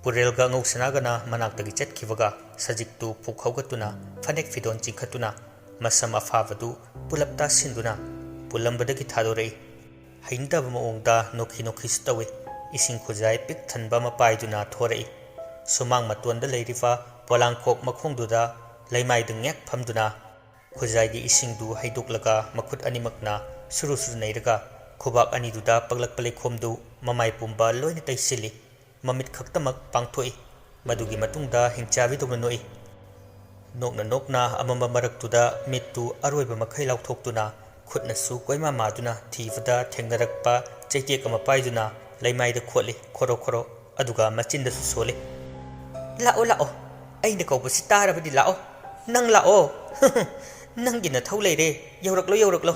ꯄꯨꯔꯦꯜꯒ ꯑꯉꯧ ꯁꯅꯥꯒꯅ ꯃꯅꯥꯛꯇꯒꯤ ꯆꯠꯈꯤꯕꯒ ꯁꯖꯤꯛꯇꯨ ꯄꯨꯛ ꯍꯧꯒꯠꯇꯨꯅ ꯐꯅꯦꯛ ꯐꯤꯗꯣꯟ ꯆꯤꯡꯈꯠꯇꯨꯅ ꯃꯁꯝ ꯑꯐꯥꯕꯗꯨ ꯄꯨꯂꯞ ꯇꯥꯁꯤꯟꯗꯨꯅ ꯄꯨꯜꯂꯝꯕꯗꯒꯤ ꯊꯥꯗꯣꯔꯛꯏ꯫ ꯍꯩꯅꯗꯕ ꯃꯑꯣꯡꯗ ꯅꯣꯛꯈꯤ ꯅꯣꯛꯈꯤꯁꯨ ꯇꯧꯏ꯫ ꯏꯁꯤꯡ ꯈꯨꯖꯥꯏ ꯄꯤꯛ ꯊꯟꯕ ꯑꯃ ꯄꯥꯏꯗꯨꯅ ꯊꯣꯔꯛꯏ꯫ ꯁꯨꯃꯥꯡ ꯃꯇꯣꯟꯗ ꯂꯩꯔꯤꯕ ꯄꯣꯂꯥꯡꯈꯣꯛ ꯃꯈꯣꯡꯗꯨꯗ ꯂꯩꯃꯥꯏꯗ ꯉꯦꯛ ꯐꯝꯗꯨꯅ ꯈꯨꯖꯥꯏꯒꯤ ꯏꯁꯤꯡꯗꯨ ꯍꯩꯗꯣꯛꯂꯒ ꯃꯈꯨꯠ ꯑꯅꯤꯃꯛꯅ ꯁꯨꯔꯨ ꯁꯨꯔꯨ ꯅꯩꯔꯒ ꯈꯨꯕꯥꯛ ꯑꯅꯤꯗꯨꯗ ꯄꯛꯂꯛꯄ ꯂꯩꯈꯣꯝꯗꯨ ꯃꯃꯥꯏ ꯄꯨꯝꯕ ꯂꯣꯏꯅ ꯇꯩꯁꯤꯜꯂꯤ꯫ ꯃꯃꯤꯠ ꯈꯛꯇꯃꯛ ꯄꯥꯡꯊꯣꯛꯏ꯫ ꯃꯗꯨꯒꯤ ꯃꯇꯨꯡꯗ ꯍꯤꯡꯆꯥꯕꯤꯗꯧꯅ ꯅꯣꯛꯏ꯫ ꯅꯣꯛꯅ ꯅꯣꯛꯅ ꯑꯃꯝꯕ ꯃꯔꯛꯇꯨꯗ ꯃꯤꯠꯇꯨ ꯑꯔꯣꯏꯕ ꯃꯈꯩ ꯂꯥꯎꯊꯣꯛꯇꯨꯅ ꯈꯨꯠꯅꯁꯨ ꯀꯣꯏꯃꯥ ꯃꯥꯗꯨꯅ ꯊꯤꯕꯗ ꯊꯦꯡꯅꯔꯛꯄ ꯆꯩꯇꯦꯛ ꯑꯃ ꯄꯥꯏꯗꯨꯅ ꯂꯩꯃꯥꯏꯗ ꯈꯣꯠꯂꯤ, ꯈꯣꯔꯣ ꯈꯣꯔꯣ, ꯑꯗꯨꯒ ꯃꯆꯤꯟꯗꯁꯨ ꯁꯣꯜꯂꯤ꯫ "ꯂꯥꯛꯑꯣ, ꯂꯥꯛꯑꯣ, ꯑꯩꯅ ꯀꯧꯕꯁꯤ ꯇꯥꯔꯕꯗꯤ ꯂꯥꯛꯑꯣ, ꯅꯪ ꯂꯥꯛꯑꯣ꯫ ꯅꯪꯒꯤ ꯅꯊꯧ ꯂꯩꯔꯦ, ꯌꯧꯔꯛꯂꯣ, ꯌꯧꯔꯛꯂꯣ"꯫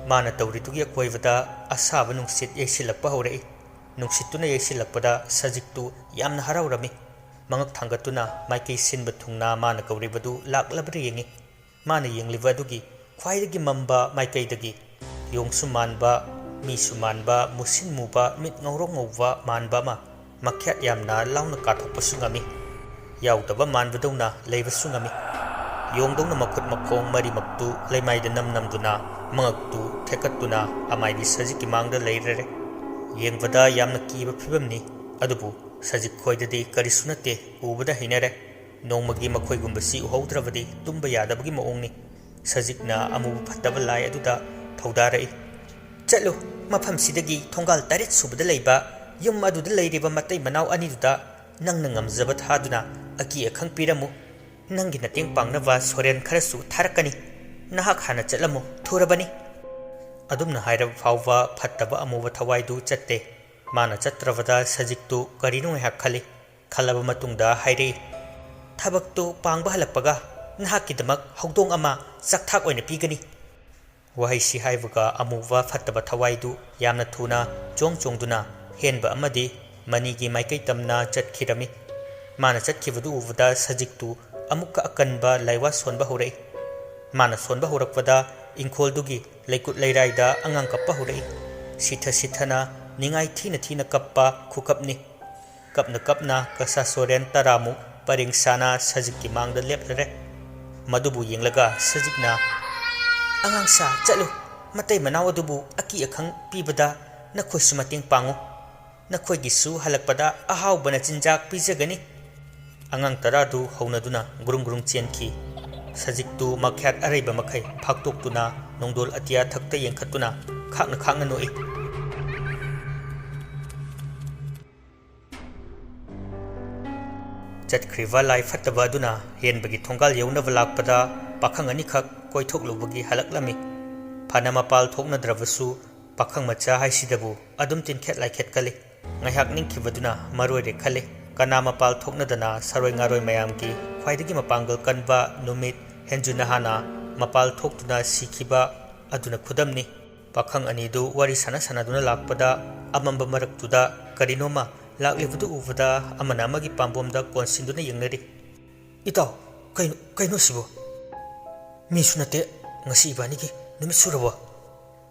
ꯃꯥꯅ ꯇꯧꯔꯤꯗꯨꯒꯤ ꯑꯀꯣꯏꯕꯗ ꯑꯁꯥꯕ ꯅꯨꯡꯁꯤꯠ ꯌꯩꯁꯤꯜꯂꯛꯄ ꯍꯧꯔꯛꯏ꯫ ꯅꯨꯡꯁꯤꯠꯇꯨꯅ ꯌꯩꯁꯤꯜꯂꯛꯄꯗ ꯁꯖꯤꯛꯇꯨ ꯌꯥꯝꯅ ꯍꯔꯥꯎꯔꯝꯃꯤ꯫ ꯃꯉꯛ ꯊꯥꯡꯒꯠꯇꯨꯅ ꯃꯥꯏꯀꯩ ꯁꯤꯟꯕ ꯊꯨꯡꯅ ꯃꯥꯅ ꯀꯧꯔꯤꯕꯗꯨ ꯂꯥꯛꯂꯕ꯭ꯔꯥ ꯌꯦꯡꯉꯤ꯫ ꯃꯥꯅ ꯌꯦꯡꯂꯤꯕ ꯑꯗꯨꯒꯤ ꯈ꯭ꯋꯥꯏꯗꯒꯤ ꯃꯝꯕ ꯃꯥꯏꯀꯩꯗꯒꯤ ꯌꯣꯡꯁꯨ ꯃꯥꯟꯕ, ꯃꯤꯁꯨ ꯃꯥꯟꯕ, ꯃꯨꯁꯤꯟ ꯃꯨꯕ, ꯃꯤꯠ ꯉꯧꯔꯣꯛ ꯉꯧꯕ ꯃꯥꯟꯕ ꯑꯃ ꯃꯈ꯭ꯌꯥꯠ ꯌꯥꯝꯅ ꯂꯥꯎꯅ ꯀꯥꯊꯣꯛꯄꯁꯨ ꯉꯝꯃꯤ꯫ ꯌꯥꯎꯗꯕ ꯃꯥꯟꯕꯗꯧꯅ ꯂꯩꯕꯁꯨ ꯉꯝꯃꯤ꯫ ꯌꯣꯡꯗꯧꯅ ꯃꯈꯨꯠ ꯃꯈꯣꯡ ꯃꯔꯤꯃꯛꯇꯨ ꯂꯩꯃꯥꯏꯗ ꯅꯝ ꯅꯝꯗꯨꯅ, ꯃꯉꯛꯇꯨ ꯊꯦꯛꯀꯠꯇꯨꯅ ꯑꯃꯥꯏꯕꯤ ꯁꯖꯤꯛꯀꯤ ꯃꯥꯡꯗ ꯂꯩꯔꯔꯦ꯫ ꯌꯦꯡꯕꯗ ꯌꯥꯝꯅ ꯀꯤꯕ ꯐꯤꯕꯝꯅꯤ, ꯑꯗꯨꯕꯨ ꯁꯖꯤꯛ ꯈꯣꯏꯗꯗꯤ ꯀꯔꯤꯁꯨ ꯅꯠꯇꯦ, ꯎꯕꯗ ꯍꯩꯅꯔꯦ꯫ ꯅꯣꯡꯃꯒꯤ ꯃꯈꯣꯏꯒꯨꯝꯕꯁꯤ ꯎꯍꯧꯗ꯭ꯔꯕꯗꯤ ꯇꯨꯝꯕ ꯌꯥꯗꯕꯒꯤ ꯃꯑꯣꯡꯅꯤ꯫ ꯁꯖꯤꯛꯅ ꯑꯃꯨꯕ ꯐꯠꯇꯕ ꯂꯥꯏ ꯑꯗꯨꯗ ꯊꯧꯗꯥꯔꯛꯏ꯫ "ꯆꯠꯂꯨ, ꯃꯐꯝꯁꯤꯗꯒꯤ ꯊꯣꯡꯒꯥꯜ ꯇꯔꯦꯠ ꯁꯨꯕꯗ ꯂꯩꯕ ꯌꯨꯝ ꯑꯗꯨꯗ ꯂꯩꯔꯤꯕ ꯃꯇꯩ ꯃꯅꯥꯎ ꯑꯅꯤꯗꯨꯗ ꯅꯪꯅ ꯉꯝꯖꯕ ꯊꯥꯗꯨꯅ ꯑꯀꯤ ꯑꯈꯪ ꯄꯤꯔꯝꯃꯨ꯫ ꯅꯪꯒꯤ ꯃꯇꯦꯡ ꯄꯥꯡꯅꯕ ꯁꯣꯔꯦꯟ ꯈꯔꯁꯨ ꯊꯥꯔꯛꯀꯅꯤ꯫ ꯅꯍꯥꯛ ꯍꯥꯟꯅ ꯆꯠꯂꯝꯃꯨ, ꯊꯨꯔꯕꯅꯤ"꯫ ꯑꯗꯨꯝꯅ ꯍꯥꯏꯔꯕ ꯐꯥꯎꯕ ꯐꯠꯇꯕ ꯑꯃꯨꯕ ꯊꯋꯥꯏꯗꯨ ꯆꯠꯇꯦ꯫ ꯃꯥꯅ ꯆꯠꯇ꯭ꯔꯕꯗ ꯁꯖꯤꯛꯇꯨ ꯀꯔꯤꯅꯣ ꯉꯥꯏꯍꯥꯛ ꯈꯜꯂꯤ꯫ ꯈꯜꯂꯕ ꯃꯇꯨꯡꯗ ꯍꯥꯏꯔꯛꯏ, "ꯊꯕꯛꯇꯨ ꯄꯥꯡꯕ ꯍꯜꯂꯛꯄꯒ ꯅꯍꯥꯛꯀꯤꯗꯃꯛ ꯍꯧꯗꯣꯡ ꯑꯃ ꯆꯥꯛꯊꯥꯛ ꯑꯣꯏꯅ ꯄꯤꯒꯅꯤ"꯫ ꯋꯥꯍꯩꯁꯤ ꯍꯥꯏꯕꯒ ꯑꯃꯨꯕ ꯐꯠꯇꯕ ꯊꯋꯥꯏꯗꯨ ꯌꯥꯝꯅ ꯊꯨꯅ ꯆꯣꯡ ꯆꯣꯡꯗꯨꯅ ꯍꯦꯟꯕ ꯑꯃꯗꯤ ꯃꯅꯤꯒꯤ ꯃꯥꯏꯀꯩ ꯇꯝꯅ ꯆꯠꯈꯤꯔꯝꯃꯤ꯫ ꯃꯥꯅ ꯆꯠꯈꯤꯕꯗꯨ ꯎꯕꯗ ꯁꯖꯤꯛꯇꯨ ꯑꯃꯨꯛꯀ ꯑꯀꯟꯕ ꯂꯥꯏꯋꯥ ꯁꯣꯟꯕ ꯍꯧꯔꯛꯏ꯫ ꯃꯥꯅ ꯁꯣꯟꯕ ꯍꯧꯔꯛꯄꯗ ꯏꯪꯈꯣꯜꯗꯨꯒꯤ ꯂꯩꯀꯨꯠ ꯂꯩꯔꯥꯏꯗ ꯑꯉꯥꯡ ꯀꯞꯄ ꯍꯧꯔꯛꯏ꯫ ꯁꯤꯊ ꯁꯤꯊꯅ, ꯅꯤꯡꯉꯥꯏ ꯊꯤꯅ ꯊꯤꯅ ꯀꯞꯄ ꯈꯨꯀꯞꯅꯤ꯫ ꯀꯞꯅ ꯀꯞꯅ ꯀꯁꯥ ꯁꯣꯔꯦꯟ ꯇꯔꯥꯃꯨꯛ ꯄꯔꯦꯡ ꯁꯥꯅ ꯁꯖꯤꯛꯀꯤ ꯃꯥꯡꯗ ꯂꯦꯞꯂꯔꯦ꯫ ꯃꯗꯨꯕꯨ ꯌꯦꯡꯂꯒ ꯁꯖꯤꯛꯅ, "ꯑꯉꯥꯡꯁꯥ, ꯆꯠꯂꯨ꯫ ꯃꯇꯩ ꯃꯅꯥꯎ ꯑꯗꯨꯕꯨ ꯑꯀꯤ ꯑꯈꯪ ꯄꯤꯕꯗ ꯅꯈꯣꯏꯁꯨ ꯃꯇꯦꯡ ꯄꯥꯡꯉꯨ꯫ ꯅꯈꯣꯏꯒꯤꯁꯨ ꯍꯜꯂꯛꯄꯗ ꯑꯍꯥꯎꯕ ꯅꯆꯤꯟꯖꯥꯛ ꯄꯤꯖꯒꯅꯤ꯫" ꯑꯉꯥꯡ ꯇꯔꯥꯗꯨ ꯍꯧꯅꯗꯨꯅ ꯒ꯭ꯔꯨꯡ ꯒ꯭ꯔꯨꯡ ꯆꯦꯟꯈꯤ꯫ ꯁꯖꯤꯛꯇꯨ ꯃꯈ꯭ꯌꯥꯠ ꯑꯔꯩꯕ ꯃꯈꯩ ꯐꯥꯛꯇꯣꯛꯇꯨꯅ ꯅꯣꯡꯗꯣꯜ ꯑꯇꯤꯌꯥ ꯊꯛꯇ ꯌꯦꯡꯈꯠꯇꯨꯅ ꯈꯥꯛꯅ ꯈꯥꯛꯅ ꯅꯣꯛꯏ꯫ ꯆꯠꯈ꯭ꯔꯤꯕ ꯂꯥꯏ ꯐꯠꯇꯕ ꯑꯗꯨꯅ ꯍꯦꯟꯕꯒꯤ ꯊꯣꯡꯒꯥꯜ ꯌꯧꯅꯕ ꯂꯥꯛꯄꯗ ꯄꯥꯈꯪ ꯑꯅꯤꯈꯛ ꯀꯣꯏꯊꯣꯛꯂꯨꯕꯒꯤ ꯍꯜꯂꯛꯂꯝꯃꯤ꯫ ꯐꯅ ꯃꯄꯥꯜ ꯊꯣꯛꯅꯗ꯭ꯔꯕꯁꯨ ꯄꯥꯈꯪ ꯃꯆꯥ ꯍꯥꯏꯁꯤꯗꯕꯨ ꯑꯗꯨꯝ ꯇꯤꯟꯈꯦꯠ ꯂꯥꯏꯈꯦꯠ ꯀꯜꯂꯤ꯫ ꯉꯥꯏꯍꯥꯛ ꯅꯤꯡꯈꯤꯕꯗꯨꯅ ꯃꯔꯣꯏꯔꯦ ꯈꯜꯂꯤ꯫ ꯀꯅꯥ ꯃꯄꯥꯜ ꯊꯣꯛꯅꯗꯅ ꯁꯔꯣꯏ ꯉꯥꯔꯣꯏ ꯃꯌꯥꯝꯒꯤ ꯈ꯭ꯋꯥꯏꯗꯒꯤ ꯃꯄꯥꯡꯒꯜ ꯀꯟꯕ ꯅꯨꯃꯤꯠ ꯍꯦꯟꯖꯨ ꯅꯍꯥꯅ ꯃꯄꯥꯜ ꯊꯣꯛꯇꯨꯅ ꯁꯤꯈꯤꯕ ꯑꯗꯨꯅ ꯈꯨꯗꯝꯅꯤ꯫ ꯄꯥꯈꯪ ꯑꯅꯤꯗꯨ ꯋꯥꯔꯤ ꯁꯥꯟꯅ ꯁꯥꯟꯅꯗꯨꯅ ꯂꯥꯛꯄꯗ ꯑꯃꯝꯕ ꯃꯔꯛꯇꯨꯗ ꯀꯔꯤꯅꯣꯃ ꯂꯥꯛꯂꯤꯕꯗꯨ ꯎꯕꯗ ꯑꯃꯅ ꯑꯃꯒꯤ ꯄꯥꯝꯕꯣꯝꯗ ꯀꯣꯟꯁꯤꯟꯗꯨꯅ ꯌꯦꯡꯅꯔꯤ꯫ "ꯏꯇꯥꯎ, ꯀꯩꯅꯣ, ꯀꯩꯅꯣ ꯁꯤꯕꯨ? ꯃꯤꯁꯨ ꯅꯠꯇꯦ, ꯉꯁꯤ ꯏꯕꯥꯅꯤꯒꯤ ꯅꯨꯃꯤꯠ ꯁꯨꯔꯕꯣ?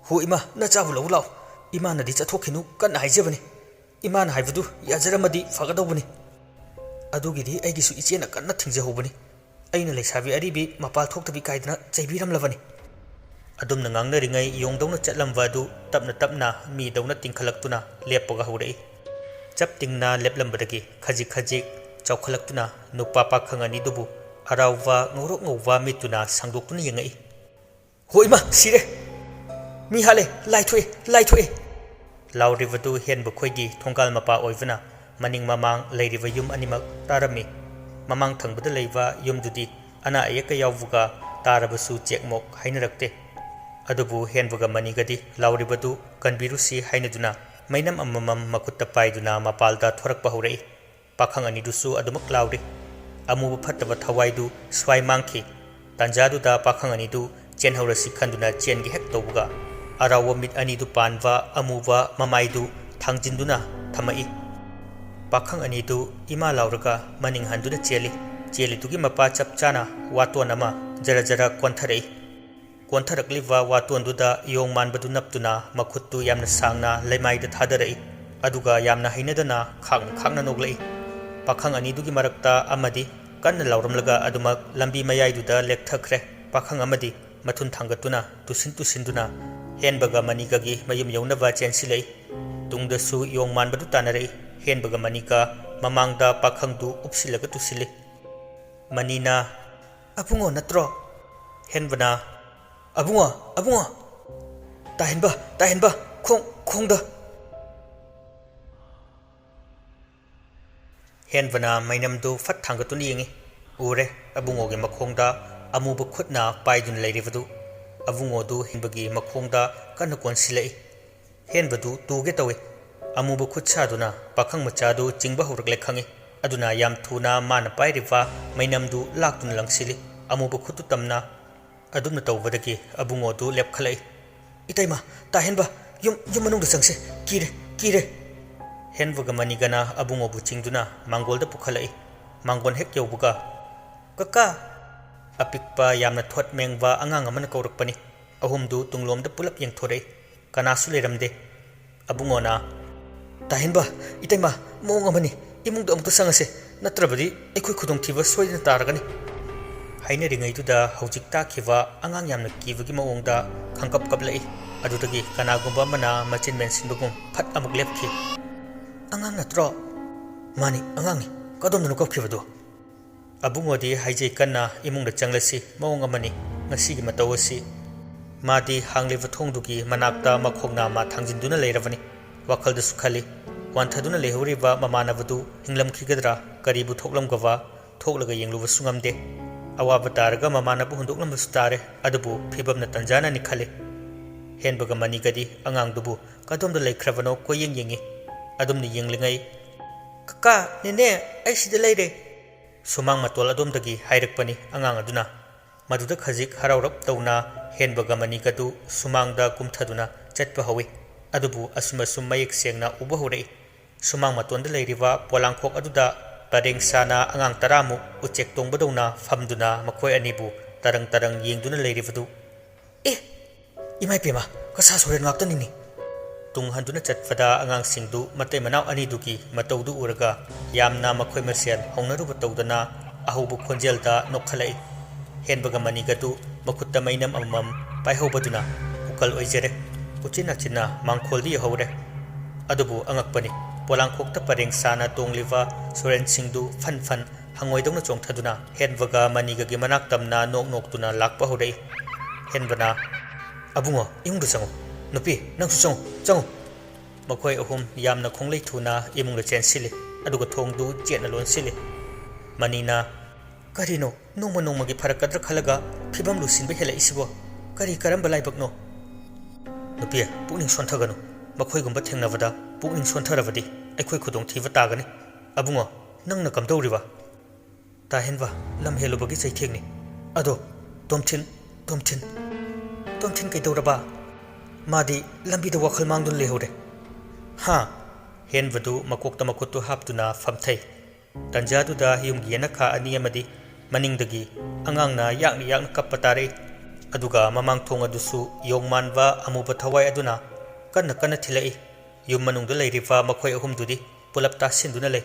ꯍꯣ ꯏꯃꯥ, ꯅꯆꯥꯕꯨ ꯂꯧ ꯂꯥꯎ꯫ ꯏꯃꯥꯅꯗꯤ ꯆꯠꯊꯣꯛꯈꯤꯅꯨ ꯀꯟꯅ ꯍꯥꯏꯖꯕꯅꯤ꯫ ꯏꯃꯥꯅ ꯍꯥꯏꯕꯗꯨ ꯌꯥꯖꯔꯝꯃꯗꯤ ꯐꯒꯗꯧꯕꯅꯤ꯫ ꯑꯗꯨꯒꯤꯗꯤ ꯑꯩꯒꯤꯁꯨ ꯏꯆꯦꯅ ꯀꯟꯅ ꯊꯤꯡꯖꯍꯧꯕꯅꯤ꯫ ꯑꯩꯅ ꯂꯩꯁꯥꯕꯤ ꯑꯔꯤꯕꯤ ꯃꯄꯥꯜ ꯊꯣꯛꯇꯕꯤ ꯀꯥꯏꯗꯅ ꯆꯩꯕꯤꯔꯝꯂꯕꯅꯤ꯫" ꯑꯗꯨꯝꯅ ꯉꯥꯡꯅꯔꯤꯉꯩ ꯌꯣꯡꯗꯧꯅ ꯆꯠꯂꯝꯕ ꯑꯗꯨ ꯇꯞꯅ ꯇꯞꯅ ꯃꯤꯗꯧꯅ ꯇꯤꯡꯈꯠꯂꯛꯇꯨꯅ ꯂꯦꯞꯄꯒ ꯍꯧꯔꯛꯏ꯫ ꯆꯞ ꯇꯤꯡꯅ ꯂꯦꯞꯂꯝꯕꯗꯒꯤ ꯈꯖꯤꯛ ꯈꯖꯤꯛ ꯆꯥꯎꯈꯠꯂꯛꯇꯨꯅ ꯅꯨꯄꯥ ꯄꯥꯈꯪ ꯑꯅꯤꯗꯨꯕꯨ ꯑꯔꯥꯎꯕ ꯉꯧꯔꯣꯛ ꯉꯧꯕ ꯃꯤꯠꯇꯨꯅ ꯁꯥꯡꯗꯣꯛꯇꯨꯅ ꯌꯦꯡꯉꯛꯏ꯫ "ꯍꯣ ꯏꯃꯥ, ꯁꯤꯔꯦ! ꯃꯤ ꯍꯥꯠꯂꯦ! ꯂꯥꯏ ꯊꯣꯛꯑꯦ! ꯂꯥꯏ ꯊꯣꯛꯑꯦ!" ꯂꯥꯎꯔꯤꯕꯗꯨ ꯍꯦꯟꯕ ꯈꯣꯏꯒꯤ ꯊꯣꯡꯒꯥꯜ ꯃꯄꯥ ꯑꯣꯏꯕꯅ ꯃꯅꯤꯡ ꯃꯃꯥꯡ ꯂꯩꯔꯤꯕ ꯌꯨꯝ ꯑꯅꯤꯃꯛ ꯇꯥꯔꯝꯃꯤ꯫ ꯃꯃꯥꯡ ꯊꯪꯕꯗ ꯂꯩꯕ ꯌꯨꯝꯗꯨꯗꯤ ꯑꯅꯥ ꯑꯌꯦꯛꯀ ꯌꯥꯎꯕꯒ ꯇꯥꯔꯕꯁꯨ ꯆꯦꯛꯃꯣꯛ ꯍꯥꯏꯅꯔꯛꯇꯦ꯫ ꯑꯗꯨꯕꯨ ꯍꯦꯟꯕꯒ ꯃꯅꯤꯒꯗꯤ ꯂꯥꯎꯔꯤꯕꯗꯨ ꯀꯟꯕꯤꯔꯨꯁꯤ ꯍꯥꯏꯅꯗꯨꯅ ꯃꯩꯅꯝ ꯑꯃꯃꯝ ꯃꯈꯨꯠꯇ ꯄꯥꯏꯗꯨꯅ ꯃꯄꯥꯜꯗ ꯊꯣꯔꯛꯄ ꯍꯧꯔꯛꯏ꯫ ꯄꯥꯈꯪ ꯑꯅꯤꯗꯨꯁꯨ ꯑꯗꯨꯃꯛ ꯂꯥꯎꯔꯤ꯫ ꯑꯃꯨꯕ ꯐꯠꯇꯕ ꯊꯋꯥꯏꯗꯨ ꯁ꯭ꯋꯥꯏ ꯃꯥꯡꯈꯤ꯫ ꯇꯥꯟꯖꯥꯗꯨꯗ ꯄꯥꯈꯪ ꯑꯅꯤꯗꯨ ꯆꯦꯟꯍꯧꯔꯁꯤ ꯈꯟꯗꯨꯅ ꯆꯦꯟꯒꯦ ꯍꯦꯛ ꯇꯧꯕꯒ, ꯑꯔꯥꯎꯕ ꯃꯤꯠ ꯑꯅꯤꯗꯨ ꯄꯥꯟꯕ ꯑꯃꯨꯕ ꯃꯃꯥꯏꯗꯨ ꯊꯥꯡꯖꯤꯟꯗꯨꯅ ꯊꯝꯃꯛꯏ꯫ ꯄꯥꯈꯪ ꯑꯅꯤꯗꯨ ꯏꯃꯥ ꯂꯥꯎꯔꯒ ꯃꯅꯤꯡ ꯍꯟꯗꯨꯅ ꯆꯦꯜꯂꯤ꯫ ꯆꯦꯜꯂꯤꯗꯨꯒꯤ ꯃꯄꯥ ꯆꯞ ꯆꯥꯅ ꯋꯥꯇꯣꯟ ꯑꯃ ꯖꯔ ꯖꯔ ꯀꯣꯟꯊꯔꯛꯏ꯫ ꯀꯣꯟꯊꯔꯛꯂꯤꯕ ꯋꯥꯇꯣꯟꯗꯨꯗ ꯌꯣꯡ ꯃꯥꯟꯕꯗꯨ ꯅꯞꯇꯨꯅ ꯃꯈꯨꯠꯇꯨ ꯌꯥꯝꯅ ꯁꯥꯡꯅ ꯂꯩꯃꯥꯏꯗ ꯊꯥꯗꯔꯛꯏ꯫ ꯑꯗꯨꯒ ꯌꯥꯝꯅ ꯍꯩꯅꯗꯅ ꯈꯥꯡꯅ ꯈꯥꯡꯅ ꯅꯣꯛꯂꯛꯏ꯫ ꯄꯥꯈꯪ ꯑꯅꯤꯗꯨꯒꯤ ꯃꯔꯛꯇ ꯑꯃꯗꯤ ꯀꯟꯅ ꯂꯥꯎꯔꯝꯂꯒ ꯑꯗꯨꯃꯛ ꯂꯝꯕꯤ ꯃꯌꯥꯏꯗꯨꯗ ꯂꯦꯛꯊꯈ꯭ꯔꯦ꯫ ꯄꯥꯈꯪ ꯑꯃꯗꯤ ꯃꯊꯨꯟ ꯊꯥꯡꯒꯠꯇꯨꯅ ꯇꯨꯁꯤꯟ ꯇꯨꯁꯤꯟꯗꯨꯅ ꯍꯦꯟꯕꯒ ꯃꯅꯤꯒꯒꯤ ꯃꯌꯨꯝ ꯌꯧꯅꯕ ꯆꯦꯟꯁꯤꯜꯂꯛꯏ꯫ ꯇꯨꯡꯗꯁꯨ ꯌꯣꯡ ꯃꯥꯟꯕꯗꯨ ꯇꯥꯟꯅꯔꯛꯏ꯫ ꯍꯦꯟꯕꯒ ꯃꯅꯤꯒ ꯃꯃꯥꯡꯗ ꯄꯥꯈꯪꯗꯨ ꯎꯞꯁꯤꯜꯂꯒ ꯇꯨꯁꯤꯜꯂꯤ꯫ ꯃꯅꯤꯅ, "ꯑꯕꯨꯡꯉꯣ ꯅꯠꯇ꯭ꯔꯣ?" ꯍꯦꯟꯕꯅ, "ꯑꯕꯨꯡꯉꯣ, ꯑꯕꯨꯡꯉꯣ!" "ꯇꯥꯍꯦꯟꯕ, ꯇꯥꯍꯦꯟꯕ, ꯈꯣꯡ, ꯈꯣꯡꯗ!" ꯍꯦꯟꯕꯅ ꯃꯩꯅꯝꯗꯨ ꯐꯠ ꯊꯥꯡꯒꯠꯇꯨꯅ ꯌꯦꯡꯉꯤ꯫ ꯎꯔꯦ, ꯑꯕꯨꯡꯉꯣꯒꯤ ꯃꯈꯣꯡꯗ ꯑꯃꯨꯕ ꯈꯨꯠꯅ ꯄꯥꯏꯗꯨꯅ ꯂꯩꯔꯤꯕꯗꯨ꯫ ꯑꯕꯨꯡꯉꯣꯗꯨ ꯍꯦꯟꯕꯒꯤ ꯃꯈꯣꯡꯗ ꯀꯟꯅ ꯀꯣꯟꯁꯤꯜꯂꯛꯏ꯫ ꯍꯦꯟꯕꯗꯨ ꯇꯨꯒꯦ ꯇꯧꯏ꯫ ꯑꯃꯨꯕ ꯈꯨꯠ ꯁꯥꯗꯨꯅ ꯄꯥꯈꯪ ꯃꯆꯥꯗꯨ ꯆꯤꯡꯕ ꯍꯧꯔꯛꯂꯦ ꯈꯪꯏ꯫ ꯑꯗꯨꯅ ꯌꯥꯝ ꯊꯨꯅ ꯃꯥꯅ ꯄꯥꯏꯔꯤꯕ ꯃꯩꯅꯝꯗꯨ ꯂꯥꯛꯇꯨꯅ ꯂꯪꯁꯤꯜꯂꯤ꯫ ꯑꯃꯨꯕ ꯈꯨꯠꯇꯨ ꯇꯝꯅ ꯑꯗꯨꯝꯅ ꯇꯧꯕꯗꯒꯤ ꯑꯕꯨꯡꯉꯣꯗꯨ ꯂꯦꯞꯈꯠꯂꯛꯏ꯫ "ꯏꯇꯩꯃ, ꯇꯥꯍꯦꯟꯕ, ꯌꯨꯝ, ꯌꯨꯝ ꯃꯅꯨꯡꯗ ꯆꯪꯁꯤ, ꯀꯤꯔꯦ, ꯀꯤꯔꯦ!" ꯍꯦꯟꯕꯒ ꯃꯅꯤꯒꯅ ꯑꯕꯨꯡꯉꯣꯕꯨ ꯆꯤꯡꯗꯨꯅ ꯃꯥꯡꯒꯣꯜꯗ ꯄꯨꯈꯠꯂꯛꯏ꯫ ꯃꯥꯡꯒꯣꯜ ꯍꯦꯛ ꯌꯧꯕꯒ, "ꯀꯀꯥ!" ꯑꯄꯤꯛꯄ, ꯌꯥꯝꯅ ꯊꯣꯠ ꯃꯦꯡꯕ ꯑꯉꯥꯡ ꯑꯃꯅ ꯀꯧꯔꯛꯄꯅꯤ꯫ ꯑꯍꯨꯝꯗꯨ ꯇꯨꯡꯂꯣꯝꯗ ꯄꯨꯂꯞ ꯌꯦꯡꯊꯣꯔꯛꯏ꯫ ꯀꯅꯥꯁꯨ ꯂꯩꯔꯝꯗꯦ꯫ ꯑꯕꯨꯡꯉꯣꯅ, "ꯇꯥꯍꯦꯟꯕ, ꯏꯇꯩꯃ, ꯃꯑꯣꯡ ꯑꯃꯅꯤ꯫ ꯏꯃꯨꯡꯗ ꯑꯃꯨꯛꯇ ꯆꯪꯉꯁꯦ, ꯅꯠꯇ꯭ꯔꯕꯗꯤ ꯑꯩꯈꯣꯏ ꯈꯨꯗꯣꯡꯊꯤꯕ ꯁꯣꯏꯗꯅ ꯇꯥꯔꯒꯅꯤ꯫" ꯍꯥꯏꯅꯔꯤꯉꯩꯗꯨꯗ ꯍꯧꯖꯤꯛ ꯇꯥꯈꯤꯕ ꯑꯉꯥꯡ ꯌꯥꯝꯅ ꯀꯤꯕꯒꯤ ꯃꯑꯣꯡꯗ ꯈꯪꯀꯞ ꯀꯞꯂꯛꯏ꯫ ꯑꯗꯨꯗꯒꯤ ꯀꯅꯥꯒꯨꯝꯕ ꯑꯃꯅ ꯃꯆꯤꯟ ꯃꯦꯟꯁꯤꯟꯕꯒꯨꯝ ꯐꯠ ꯑꯃꯨꯛ ꯂꯦꯞꯈꯤ꯫ "ꯑꯉꯥꯡ ꯅꯠꯇ꯭ꯔꯣ?" "ꯃꯥꯅꯤ, ꯑꯉꯥꯡꯅꯤ꯫ ꯀꯗꯣꯝꯗꯅꯣ ꯀꯞꯈꯤꯕꯗꯣ?" ꯑꯕꯨꯡꯉꯣꯗꯤ ꯍꯥꯏꯖꯩ ꯀꯟꯅ, "ꯏꯃꯨꯡꯗ ꯆꯪꯂꯁꯤ, ꯃꯑꯣꯡ ꯑꯃꯅꯤ ꯉꯁꯤꯒꯤ ꯃꯇꯧ ꯑꯁꯤ꯫" ꯃꯥꯗꯤ ꯍꯥꯡꯂꯤꯕ ꯊꯣꯡꯗꯨꯒꯤ ꯃꯅꯥꯛꯇ ꯃꯈꯣꯡ ꯅꯥꯝꯃ ꯊꯥꯡꯖꯤꯟꯗꯨꯅ ꯂꯩꯔꯕꯅꯤ꯫ ꯋꯥꯈꯜꯗꯁꯨ ꯈꯜꯂꯤ, ꯋꯥꯟꯊꯗꯨꯅ ꯂꯩꯍꯧꯔꯤꯕ ꯃꯃꯥꯟꯅꯕꯗꯨ ꯍꯤꯡꯂꯝꯈꯤꯒꯗ꯭ꯔꯥ, ꯀꯔꯤꯕꯨ ꯊꯣꯛꯂꯝꯒꯕ? ꯊꯣꯛꯂꯒ ꯌꯦꯡꯂꯨꯕꯁꯨ ꯉꯝꯗꯦ꯫ ꯑꯋꯥꯕ ꯇꯥꯔꯒ ꯃꯃꯥꯟꯅꯕ ꯍꯨꯟꯗꯣꯛꯂꯝꯕꯁꯨ ꯇꯥꯔꯦ, ꯑꯗꯨꯕꯨ ꯐꯤꯕꯝꯅ ꯇꯟꯖꯥꯅꯅꯤ ꯈꯜꯂꯤ꯫ ꯍꯦꯟꯕꯒ ꯃꯅꯤꯒꯗꯤ ꯑꯉꯥꯡꯗꯨꯕꯨ ꯀꯗꯣꯝꯗ ꯂꯩꯈ꯭ꯔꯕꯅꯣ ꯀꯣꯏꯌꯦꯡ ꯌꯦꯡꯉꯤ꯫ ꯑꯗꯨꯝꯅ ꯌꯦꯡꯂꯤꯉꯩ, "ꯀꯀꯥ, ꯅꯦꯅꯦ, ꯑꯩ ꯁꯤꯗ ꯂꯩꯔꯦ!" ꯁꯨꯃꯥꯡ ꯃꯇꯣꯜ ꯑꯗꯣꯝꯗꯒꯤ ꯍꯥꯏꯔꯛꯄꯅꯤ ꯑꯉꯥꯡ ꯑꯗꯨꯅ꯫ ꯃꯗꯨꯗ ꯈꯖꯤꯛ ꯍꯔꯥꯎꯔꯞ ꯇꯧꯅ ꯍꯦꯟꯕꯒ ꯃꯅꯤꯒꯗꯨ ꯁꯨꯃꯥꯡꯗ ꯀꯨꯝꯊꯗꯨꯅ ꯆꯠꯄ ꯍꯧꯏ꯫ ꯑꯗꯨꯕꯨ ꯑꯁꯨꯝ ꯑꯁꯨꯝ ꯃꯌꯦꯛ ꯁꯦꯡꯅ ꯎꯕ ꯍꯧꯔꯛꯏ꯫ ꯁꯨꯃꯥꯡ ꯃꯇꯣꯟꯗ ꯂꯩꯔꯤꯕ ꯄꯣꯂꯥꯡꯈꯣꯛ ꯑꯗꯨꯗ ꯄꯔꯦꯡ ꯁꯥꯅ ꯑꯉꯥꯡ ꯇꯔꯥꯃꯨꯛ ꯎꯆꯦꯛ ꯇꯣꯡꯕꯗꯧꯅ ꯐꯝꯗꯨꯅ ꯃꯈꯣꯏ ꯑꯅꯤꯕꯨ ꯇꯔꯪ ꯇꯔꯪ ꯌꯦꯡꯗꯨꯅ ꯂꯩꯔꯤꯕꯗꯨ꯫ "ꯑꯦ, ꯏꯃꯥ ꯏꯄꯦꯝꯃ, ꯀꯁꯥ ꯁꯣꯔꯦꯟ ꯉꯥꯛꯇꯅꯤꯅꯦ!" ꯇꯨꯡ ꯍꯟꯗꯨꯅ ꯆꯠꯄꯗ ꯑꯉꯥꯡꯁꯤꯡꯗꯨ ꯃꯇꯩ ꯃꯅꯥꯎ ꯑꯅꯤꯗꯨꯒꯤ ꯃꯇꯧꯗꯨ ꯎꯔꯒ ꯌꯥꯝꯅ ꯃꯈꯣꯏ ꯃꯁꯦꯜ ꯍꯧꯅꯔꯨꯕ ꯇꯧꯗꯅ ꯑꯍꯧꯕ ꯈꯣꯟꯖꯦꯜꯗ ꯅꯣꯛꯈꯠꯂꯛꯏ꯫ ꯍꯦꯟꯕꯒ ꯃꯅꯤꯒꯗꯨ ꯃꯈꯨꯠꯇ ꯃꯩꯅꯝ ꯑꯃꯃꯝ ꯄꯥꯏꯍꯧꯕꯗꯨꯅ ꯎꯀꯜ ꯑꯣꯏꯖꯔꯦ꯫ ꯎꯆꯤꯟ ꯅꯥꯆꯤꯟꯅ ꯃꯥꯡꯈꯣꯜꯗ ꯌꯧꯍꯧꯔꯦ꯫ ꯑꯗꯨꯕꯨ ꯑꯉꯛꯄꯅꯤ, ꯄꯣꯂꯥꯡꯈꯣꯛꯇ ꯄꯔꯦꯡ ꯁꯥꯅ ꯇꯣꯡꯂꯤꯕ ꯁꯣꯔꯦꯟꯁꯤꯡꯗꯨ ꯐꯟ ꯐꯟ ꯍꯪꯉꯣꯏꯗꯧꯅ ꯆꯣꯡꯊꯗꯨꯅ ꯍꯦꯟꯕꯒ ꯃꯅꯤꯒꯒꯤ ꯃꯅꯥꯛ ꯇꯝꯅ ꯅꯣꯛ ꯅꯣꯛꯇꯨꯅ ꯂꯥꯛꯄ ꯍꯧꯔꯛꯏ꯫ ꯍꯦꯟꯕꯅ, "ꯑꯕꯨꯡꯉꯣ, ꯏꯃꯨꯡꯗ ꯆꯪꯉꯨ꯫ ꯅꯨꯄꯤ, ꯅꯪꯁꯨ ꯆꯪꯉꯨ, ꯆꯪꯉꯨ!" ꯃꯈꯣꯏ ꯑꯍꯨꯝ ꯌꯥꯝꯅ ꯈꯣꯡꯂꯩ ꯊꯨꯅ ꯏꯃꯨꯡꯗ ꯆꯦꯟꯁꯤꯜꯂꯤ, ꯑꯗꯨꯒ ꯊꯣꯡꯗꯨ ꯆꯦꯠꯅ ꯂꯣꯟꯁꯤꯜꯂꯤ꯫ ꯃꯅꯤꯅ, "ꯀꯔꯤꯅꯣ, ꯅꯣꯡꯃ ꯅꯣꯡꯃꯒꯤ ꯐꯔꯛꯀꯗ꯭ꯔꯥ ꯈꯜꯂꯒ ꯐꯤꯕꯝ ꯂꯨꯁꯤꯟꯕ ꯍꯦꯜꯂꯛꯏꯁꯤꯕꯣ? ꯀꯔꯤ ꯀꯔꯝꯕ ꯂꯥꯏꯕꯛꯅꯣ?" "ꯅꯨꯄꯤ, ꯄꯨꯛꯅꯤꯡ ꯁꯣꯟꯊꯒꯅꯨ꯫ ꯃꯈꯣꯏꯒꯨꯝꯕ ꯊꯦꯡꯅꯕꯗ ꯄꯨꯛꯅꯤꯡ ꯁꯣꯟꯊꯔꯕꯗꯤ ꯑꯩꯈꯣꯏ ꯈꯨꯗꯣꯡꯊꯤꯕ ꯇꯥꯒꯅꯤ꯫ ꯑꯕꯨꯡꯉꯣ, ꯅꯪꯅ ꯀꯝꯗꯧꯔꯤꯕ?" "ꯇꯥꯍꯦꯟꯕ, ꯂꯝ ꯍꯦꯜꯂꯨꯕꯒꯤ ꯆꯩꯊꯦꯡꯅꯤ꯫ ꯑꯗꯣ, ꯇꯣꯝꯊꯤꯟ, ꯇꯣꯝꯊꯤꯟ, ꯇꯣꯝꯊꯤꯟ ꯀꯩꯗꯧꯔꯕ? ꯃꯥꯗꯤ ꯂꯝꯕꯤꯗ ꯋꯥꯈꯜ ꯃꯥꯡꯗꯨꯅ ꯂꯩꯍꯧꯔꯦ꯫" "ꯍꯥ?" ꯍꯦꯟꯕꯗꯨ ꯃꯀꯣꯛꯇ ꯃꯈꯨꯠꯇꯨ ꯍꯥꯞꯇꯨꯅ ꯐꯝꯊꯩ꯫ ꯇꯟꯖꯥꯗꯨꯗ ꯌꯨꯝꯒꯤ ꯌꯦꯅꯈꯥ ꯑꯅꯤ ꯑꯃꯗꯤ ꯃꯅꯤꯡꯗꯒꯤ ꯑꯉꯥꯡꯅ ꯌꯥꯛꯅ ꯌꯥꯛꯅ ꯀꯞꯄ ꯇꯥꯔꯛꯏ꯫ ꯑꯗꯨꯒ ꯃꯃꯥꯡ ꯊꯣꯡ ꯑꯗꯨꯁꯨ ꯌꯣꯡ ꯃꯥꯟꯕ ꯑꯃꯨꯕ ꯊꯋꯥꯏ ꯑꯗꯨꯅ ꯀꯟꯅ ꯀꯟꯅ ꯊꯤꯜꯂꯛꯏ꯫ ꯌꯨꯝ ꯃꯅꯨꯡꯗ ꯂꯩꯔꯤꯕ ꯃꯈꯣꯏ ꯑꯍꯨꯝꯗꯨꯗꯤ ꯄꯨꯂꯞ ꯇꯥꯁꯤꯟꯗꯨꯅ ꯂꯩ꯫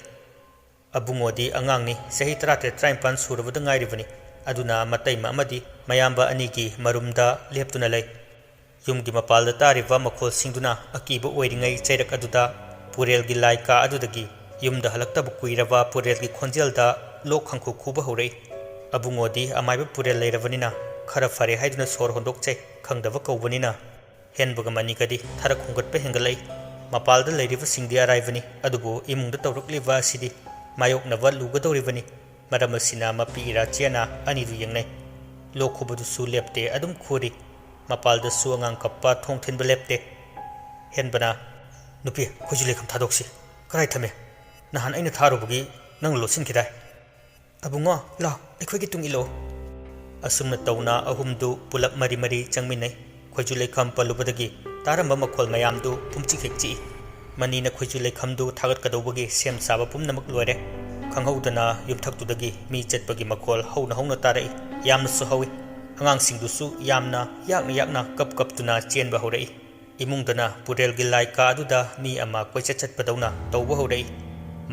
ꯑꯕꯨꯡꯉꯣꯗꯤ ꯑꯉꯥꯡꯅꯤ, ꯆꯍꯤ ꯇꯔꯥꯇꯔꯦꯠ, ꯇꯔꯥꯅꯤꯄꯥꯟ ꯁꯨꯔꯕꯗ ꯉꯥꯏꯔꯤꯕꯅꯤ꯫ ꯑꯗꯨꯅ ꯃꯇꯩꯃ ꯑꯃꯗꯤ ꯃꯌꯥꯝꯕ ꯑꯅꯤꯒꯤ ꯃꯔꯨꯝꯗ ꯂꯦꯞꯇꯨꯅ ꯂꯩ꯫ ꯌꯨꯝꯒꯤ ꯃꯄꯥꯜꯗ ꯇꯥꯔꯤꯕ ꯃꯈꯣꯜꯁꯤꯡꯗꯨꯅ ꯑꯀꯤꯕ ꯑꯣꯏꯔꯤꯉꯩ ꯆꯩꯔꯛ ꯑꯗꯨꯗ ꯄꯨꯔꯦꯜꯒꯤ ꯂꯥꯏ ꯀꯥ ꯑꯗꯨꯗꯒꯤ ꯌꯨꯝꯗ ꯍꯜꯂꯛꯇꯕ ꯀꯨꯏꯔꯕ ꯄꯨꯔꯦꯜꯒꯤ ꯈꯣꯟꯖꯦꯜꯗ ꯂꯣꯛ ꯈꯪꯈꯨ ꯈꯨꯕ ꯍꯧꯔꯛꯏ꯫ ꯑꯕꯨꯡꯉꯣꯗꯤ ꯑꯃꯥꯏꯕ ꯄꯨꯔꯦꯜ ꯂꯩꯔꯕꯅꯤꯅ ꯈꯔ ꯐꯔꯦ ꯍꯥꯏꯗꯨꯅ ꯁꯣꯔ ꯍꯣꯟꯗꯣꯛꯆꯩ, ꯈꯪꯗꯕ ꯀꯧꯕꯅꯤꯅ꯫ ꯍꯦꯟꯕꯒ ꯃꯅꯤꯒꯗꯤ ꯊꯔꯛ ꯍꯣꯡꯒꯠꯄ ꯍꯦꯟꯒꯠꯂꯛꯏ꯫ ꯃꯄꯥꯜꯗ ꯂꯩꯔꯤꯕꯁꯤꯡꯗꯤ ꯑꯔꯥꯏꯕꯅꯤ, ꯑꯗꯨꯕꯨ ꯏꯃꯨꯡꯗ ꯇꯧꯔꯛꯂꯤꯕ ꯑꯁꯤꯗꯤ ꯃꯥꯌꯣꯛꯅꯕ ꯂꯨꯒꯗꯧꯔꯤꯕꯅꯤ꯫ ꯃꯔꯝ ꯑꯁꯤꯅ ꯃꯄꯤ ꯏꯔꯥ ꯆꯦꯅ ꯑꯅꯤꯗꯨ ꯌꯦꯡꯅꯩ꯫ ꯂꯣꯛ ꯈꯨꯕꯗꯨꯁꯨ ꯂꯦꯞꯇꯦ, ꯑꯗꯨꯝ ꯈꯨꯔꯤ꯫ ꯃꯄꯥꯜꯗꯁꯨ ꯑꯉꯥꯡ ꯀꯞꯄ, ꯊꯣꯡ ꯊꯤꯟꯕ ꯂꯦꯞꯇꯦ꯫ ꯍꯦꯟꯕꯅ, "ꯅꯨꯄꯤ, ꯈꯣꯏꯖꯨ ꯂꯩꯈꯝ ꯊꯥꯗꯣꯛꯁꯤ꯫ ꯀꯗꯥꯏ ꯊꯝꯃꯦ? ꯅꯍꯥꯟ ꯑꯩꯅ ꯊꯥꯔꯨꯕꯒꯤ ꯅꯪꯅ ꯂꯣꯠꯁꯤꯟꯈꯤꯗꯥꯏ?" "ꯑꯕꯨꯡꯉꯣ, ꯂꯥꯎ, ꯑꯩꯈꯣꯏꯒꯤ ꯇꯨꯡ ꯏꯜꯂꯛꯑꯣ꯫" ꯑꯁꯨꯝꯅ ꯇꯧꯅ ꯑꯍꯨꯝꯗꯨ ꯄꯨꯂꯞ ꯃꯔꯤ ꯃꯔꯤ ꯆꯪꯃꯤꯟꯅꯩ꯫ ꯈꯣꯏꯖꯨ ꯂꯩꯈꯝ ꯄꯜꯂꯨꯕꯗꯒꯤ ꯇꯥꯔꯝꯕ ꯃꯈꯣꯜ ꯃꯌꯥꯝꯗꯨ ꯄꯨꯝꯆꯤꯛ ꯍꯦꯛ ꯆꯤꯛꯏ꯫ ꯃꯅꯤꯅ ꯈꯣꯏꯖꯨ ꯂꯩꯈꯝꯗꯨ ꯊꯥꯒꯠꯀꯗꯧꯕꯒꯤ ꯁꯦꯝ ꯁꯥꯕ ꯄꯨꯝꯅꯃꯛ ꯂꯣꯏꯔꯦ꯫ ꯈꯪꯍꯧꯗꯅ ꯌꯨꯝꯊꯛꯇꯨꯗꯒꯤ ꯃꯤ ꯆꯠꯄꯒꯤ ꯃꯈꯣꯜ ꯍꯧꯅ ꯍꯧꯅ ꯇꯥꯔꯛꯏ꯫ ꯌꯥꯝꯅꯁꯨ ꯍꯧꯏ꯫ ꯑꯉꯥꯡꯁꯤꯡꯗꯨꯁꯨ ꯌꯥꯝꯅ ꯌꯥꯛꯅ ꯌꯥꯛꯅ ꯀꯞ ꯀꯞꯇꯨꯅ ꯆꯦꯟꯕ ꯍꯧꯔꯛꯏ꯫ ꯏꯃꯨꯡꯗꯅ ꯄꯨꯔꯦꯜꯒꯤ ꯂꯥꯏ ꯀꯥ ꯑꯗꯨꯗ ꯃꯤ ꯑꯃ ꯀꯣꯏꯆꯠ ꯆꯠꯄꯗꯧꯅ ꯇꯧꯕ ꯍꯧꯔꯛꯏ꯫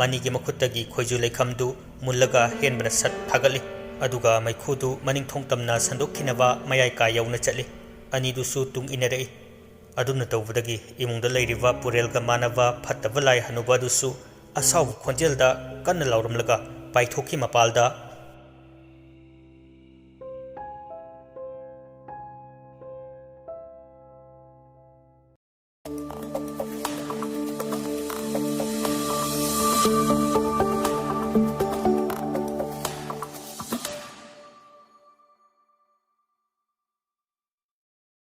ꯃꯅꯤꯒꯤ ꯃꯈꯨꯠꯇꯒꯤ ꯈꯣꯏꯖꯨ ꯂꯩꯈꯝꯗꯨ ꯃꯨꯜꯂꯒ ꯍꯦꯟꯕꯅ ꯁꯠ ꯊꯥꯒꯠꯂꯤ꯫ ꯑꯗꯨꯒ ꯃꯩꯈꯨꯗꯨ ꯃꯅꯤꯡ ꯊꯣꯡ ꯇꯝꯅ ꯁꯟꯗꯣꯛꯈꯤꯅꯕ ꯃꯌꯥꯏ ꯀꯥ ꯌꯧꯅ ꯆꯠꯂꯤ꯫ ꯑꯅꯤꯗꯨꯁꯨ ꯇꯨꯡ ꯏꯟꯅꯔꯛꯏ꯫ ꯑꯗꯨꯝꯅ ꯇꯧꯕꯗꯒꯤ ꯏꯃꯨꯡꯗ ꯂꯩꯔꯤꯕ ꯄꯨꯔꯦꯜꯒ ꯃꯥꯟꯅꯕ ꯐꯠꯇꯕ ꯂꯥꯏ ꯍꯅꯨꯕ ꯑꯗꯨꯁꯨ ꯑꯁꯥꯎꯕ ꯈꯣꯟꯖꯦꯜꯗ ꯀꯟꯅ ꯂꯥꯎꯔꯝꯂꯒ ꯄꯥꯏꯊꯣꯛꯈꯤ ꯃꯄꯥꯜꯗ꯫